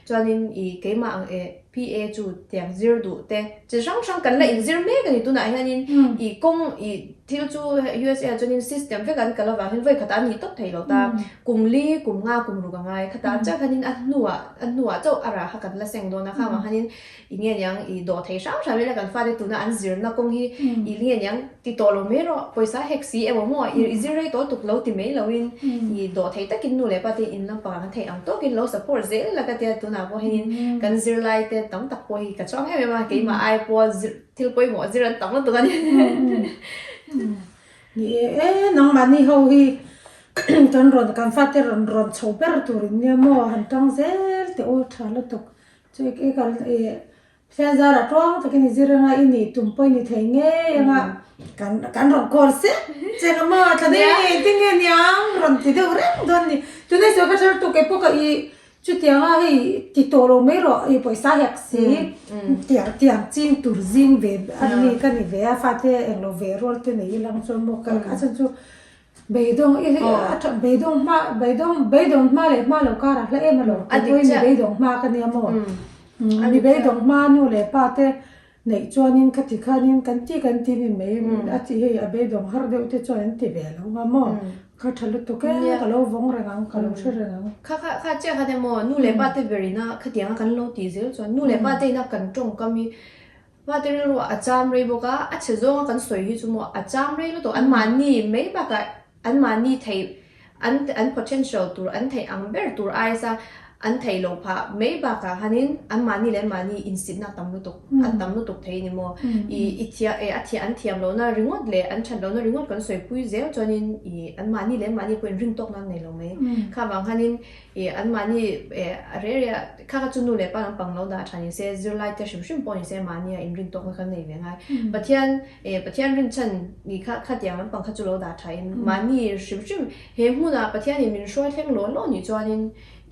Chuanin i keimah ang e PA chu tiang zir duh te chi hrang hrang kan la inzir mek a ni tunah hianin i kawng i thil chu USA ah chuanin system vek an kal avang hian vawi khatah an ni tawp thei lo ta kum li kum nga kum ruk a ngai khatah chiah khanin a hnuah a hnuah chauh a rah kha kan la seng dawn a khang ah khanin i nge niang i dawh thei hrang hrang ila kan fate tuna an zirna kawng hi i nge niang ti tawh lo mai rawh pawisa hek si emaw maw i zir rei tawh tuk lo ti mai loin i dawh thei takin nu leh pa te in lampang ah kan theih ang tawkin lo support zel ila ka tia tunah pawh hianin kan zirlai te tam tak pawh hi ka chuang em em a keimah ai pawh zir thil pawimawh zir an tam lutuk a ni. Ni e e nangmahni ho hi kan rawn kan fate rawn rawn chho ber tur in nia maw han tang zel teh u tha lutuk chu i kal i Pathian zara tuang takin i zir anga i nih tum pawh i ni thei ngei anga kan kan rawn call sek che nga maw thla dei ngei te nge niang rawn ti deuh reng dawn ni. Tunah sawi ka hre lutuk kei pawh ka i chutianga hei ti tawh lo mai rawh i pawisa hek si tiang tiang ching tur zing ve a ni ka ni ve a fate englo ve rual te nei ilang chuan maw ka a chhan chu Beidawng i a tha beidawng hma beidawng beidawng hma leh hma lo karah hla em alawm A tupawhin dik mi chiah. beidawng hma ka nia maw A mi dik chiah. beidawng hma nu leh pa te. neih chuanin khati khanin kan ti kan ti ni mai a ti hei a beidawng har deuh te chuan an ti ve lo nga maw kha tha lutuk e ka lo vawng reng ang ka lo hre reng ang. Kha kha kha chiah khan emaw nu leh pa te ber ina khatianga kan lo tih zel chuan nu leh pa te ina kan tawngkam hi pa te rilru a cham rei bawk a a chhe zawnga kan sawi hi chu maw a cham rei lutuk anmahni mai bakah Anmahni theih an an potential tur an theih ang ber tur aisa an theih loh phah mai bakah khanin anmahni leh anmahni insitna a tam lutuk a tam lutuk thei a ni maw? I i thia e a thia an thiam lohna ringawt leh an that lohna ringawt kan sawipui zel chuanin i anmahni leh anmahni pawhin rintawkna an nei lo mai. Kha vang khanin i anmahni e a reh reh a kha kha chu nu leh pa lampang lo dah tha ni se zirlai te hrim hrim pawh ni se mahnia inrintawkna kha an nei ve ngai. Pathian E Pathian rinchhan ni kha khatiang lampang kha chu lo dah tha in mahni hrim hrim he hmunah Pathianin min hruai thleng law law nih chuanin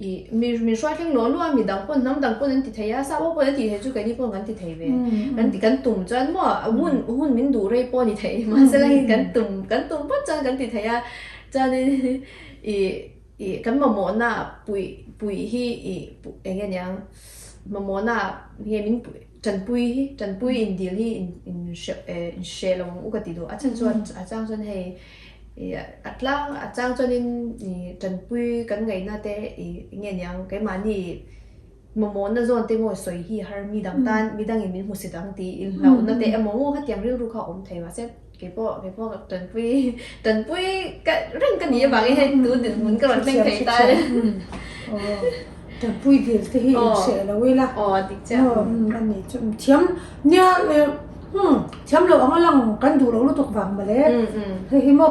i mi min hruai thleng law law a mi dang pawn hnam dang pawn an ti thei a sap ho pawn an ti thei chu keini pawn kan ti thei ve kan ti kan tum chuan maw hun hun min duh rei pawh a ni thei mahse langin kan tum kan tum phawt chuan kan ti thei a chuanin i i kan mamawhna puih puih hi i eng nge niang mamawhna nge min puih. Tanpui hi, tanpui indil hi in hre lo ang u ka ti duh. A chhan chuan a chang chuan hei a tlang a chang chuanin tanpui kan ngaihna te nge niang keimahni mamawhna zawn te maw sawi hi har mi dang tan mi dangin min hmusit ang tih inhlauhna te emaw maw khatiang rilru kha a awm thei mahse keipawh keipawh tanpui tanpui ka reng ka ni avangin hei tun dinhmun ka rawn thleng thei ta a ni. Tanpui dil te hi in hreh lo ila. Aw dik chiah. Aw a ni chu thiam nia thiam lo ang a lang kan duh lo lutuk vang mawle. Hei hi maw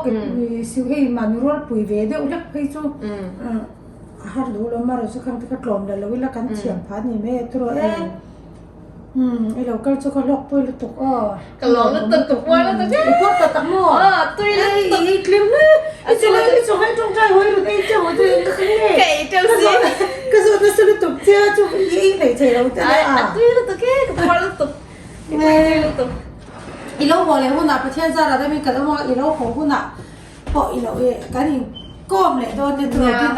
hei mahni rual pui ve deuh hlek phei chu a har duh lo marawh chu khang te kha tlawm la lo ila kan thiam phah a ni mai a tiraw e. Umm i lo kal chu ka hlawk pui lutuk aw. Ka lawm lutuk ka puar lutuk e. I puar tak tak maw? Aw tui lutuk. Ei i tlim hle. I chu lai i chu hai tawngtai hawi rut ei cheu chu eng ka nge. Ka ei teuh si. Ka zawt nasa lutuk che a chu i ei hlei thei lo te le a. A tui lutuk e ka puar lutuk. I tui lutuk. I lo haw leh hunah Pathian zarah rem in kan awm ang a i lo haw hunah pawh i lo e kan inkawm leh dawn nia tiraw.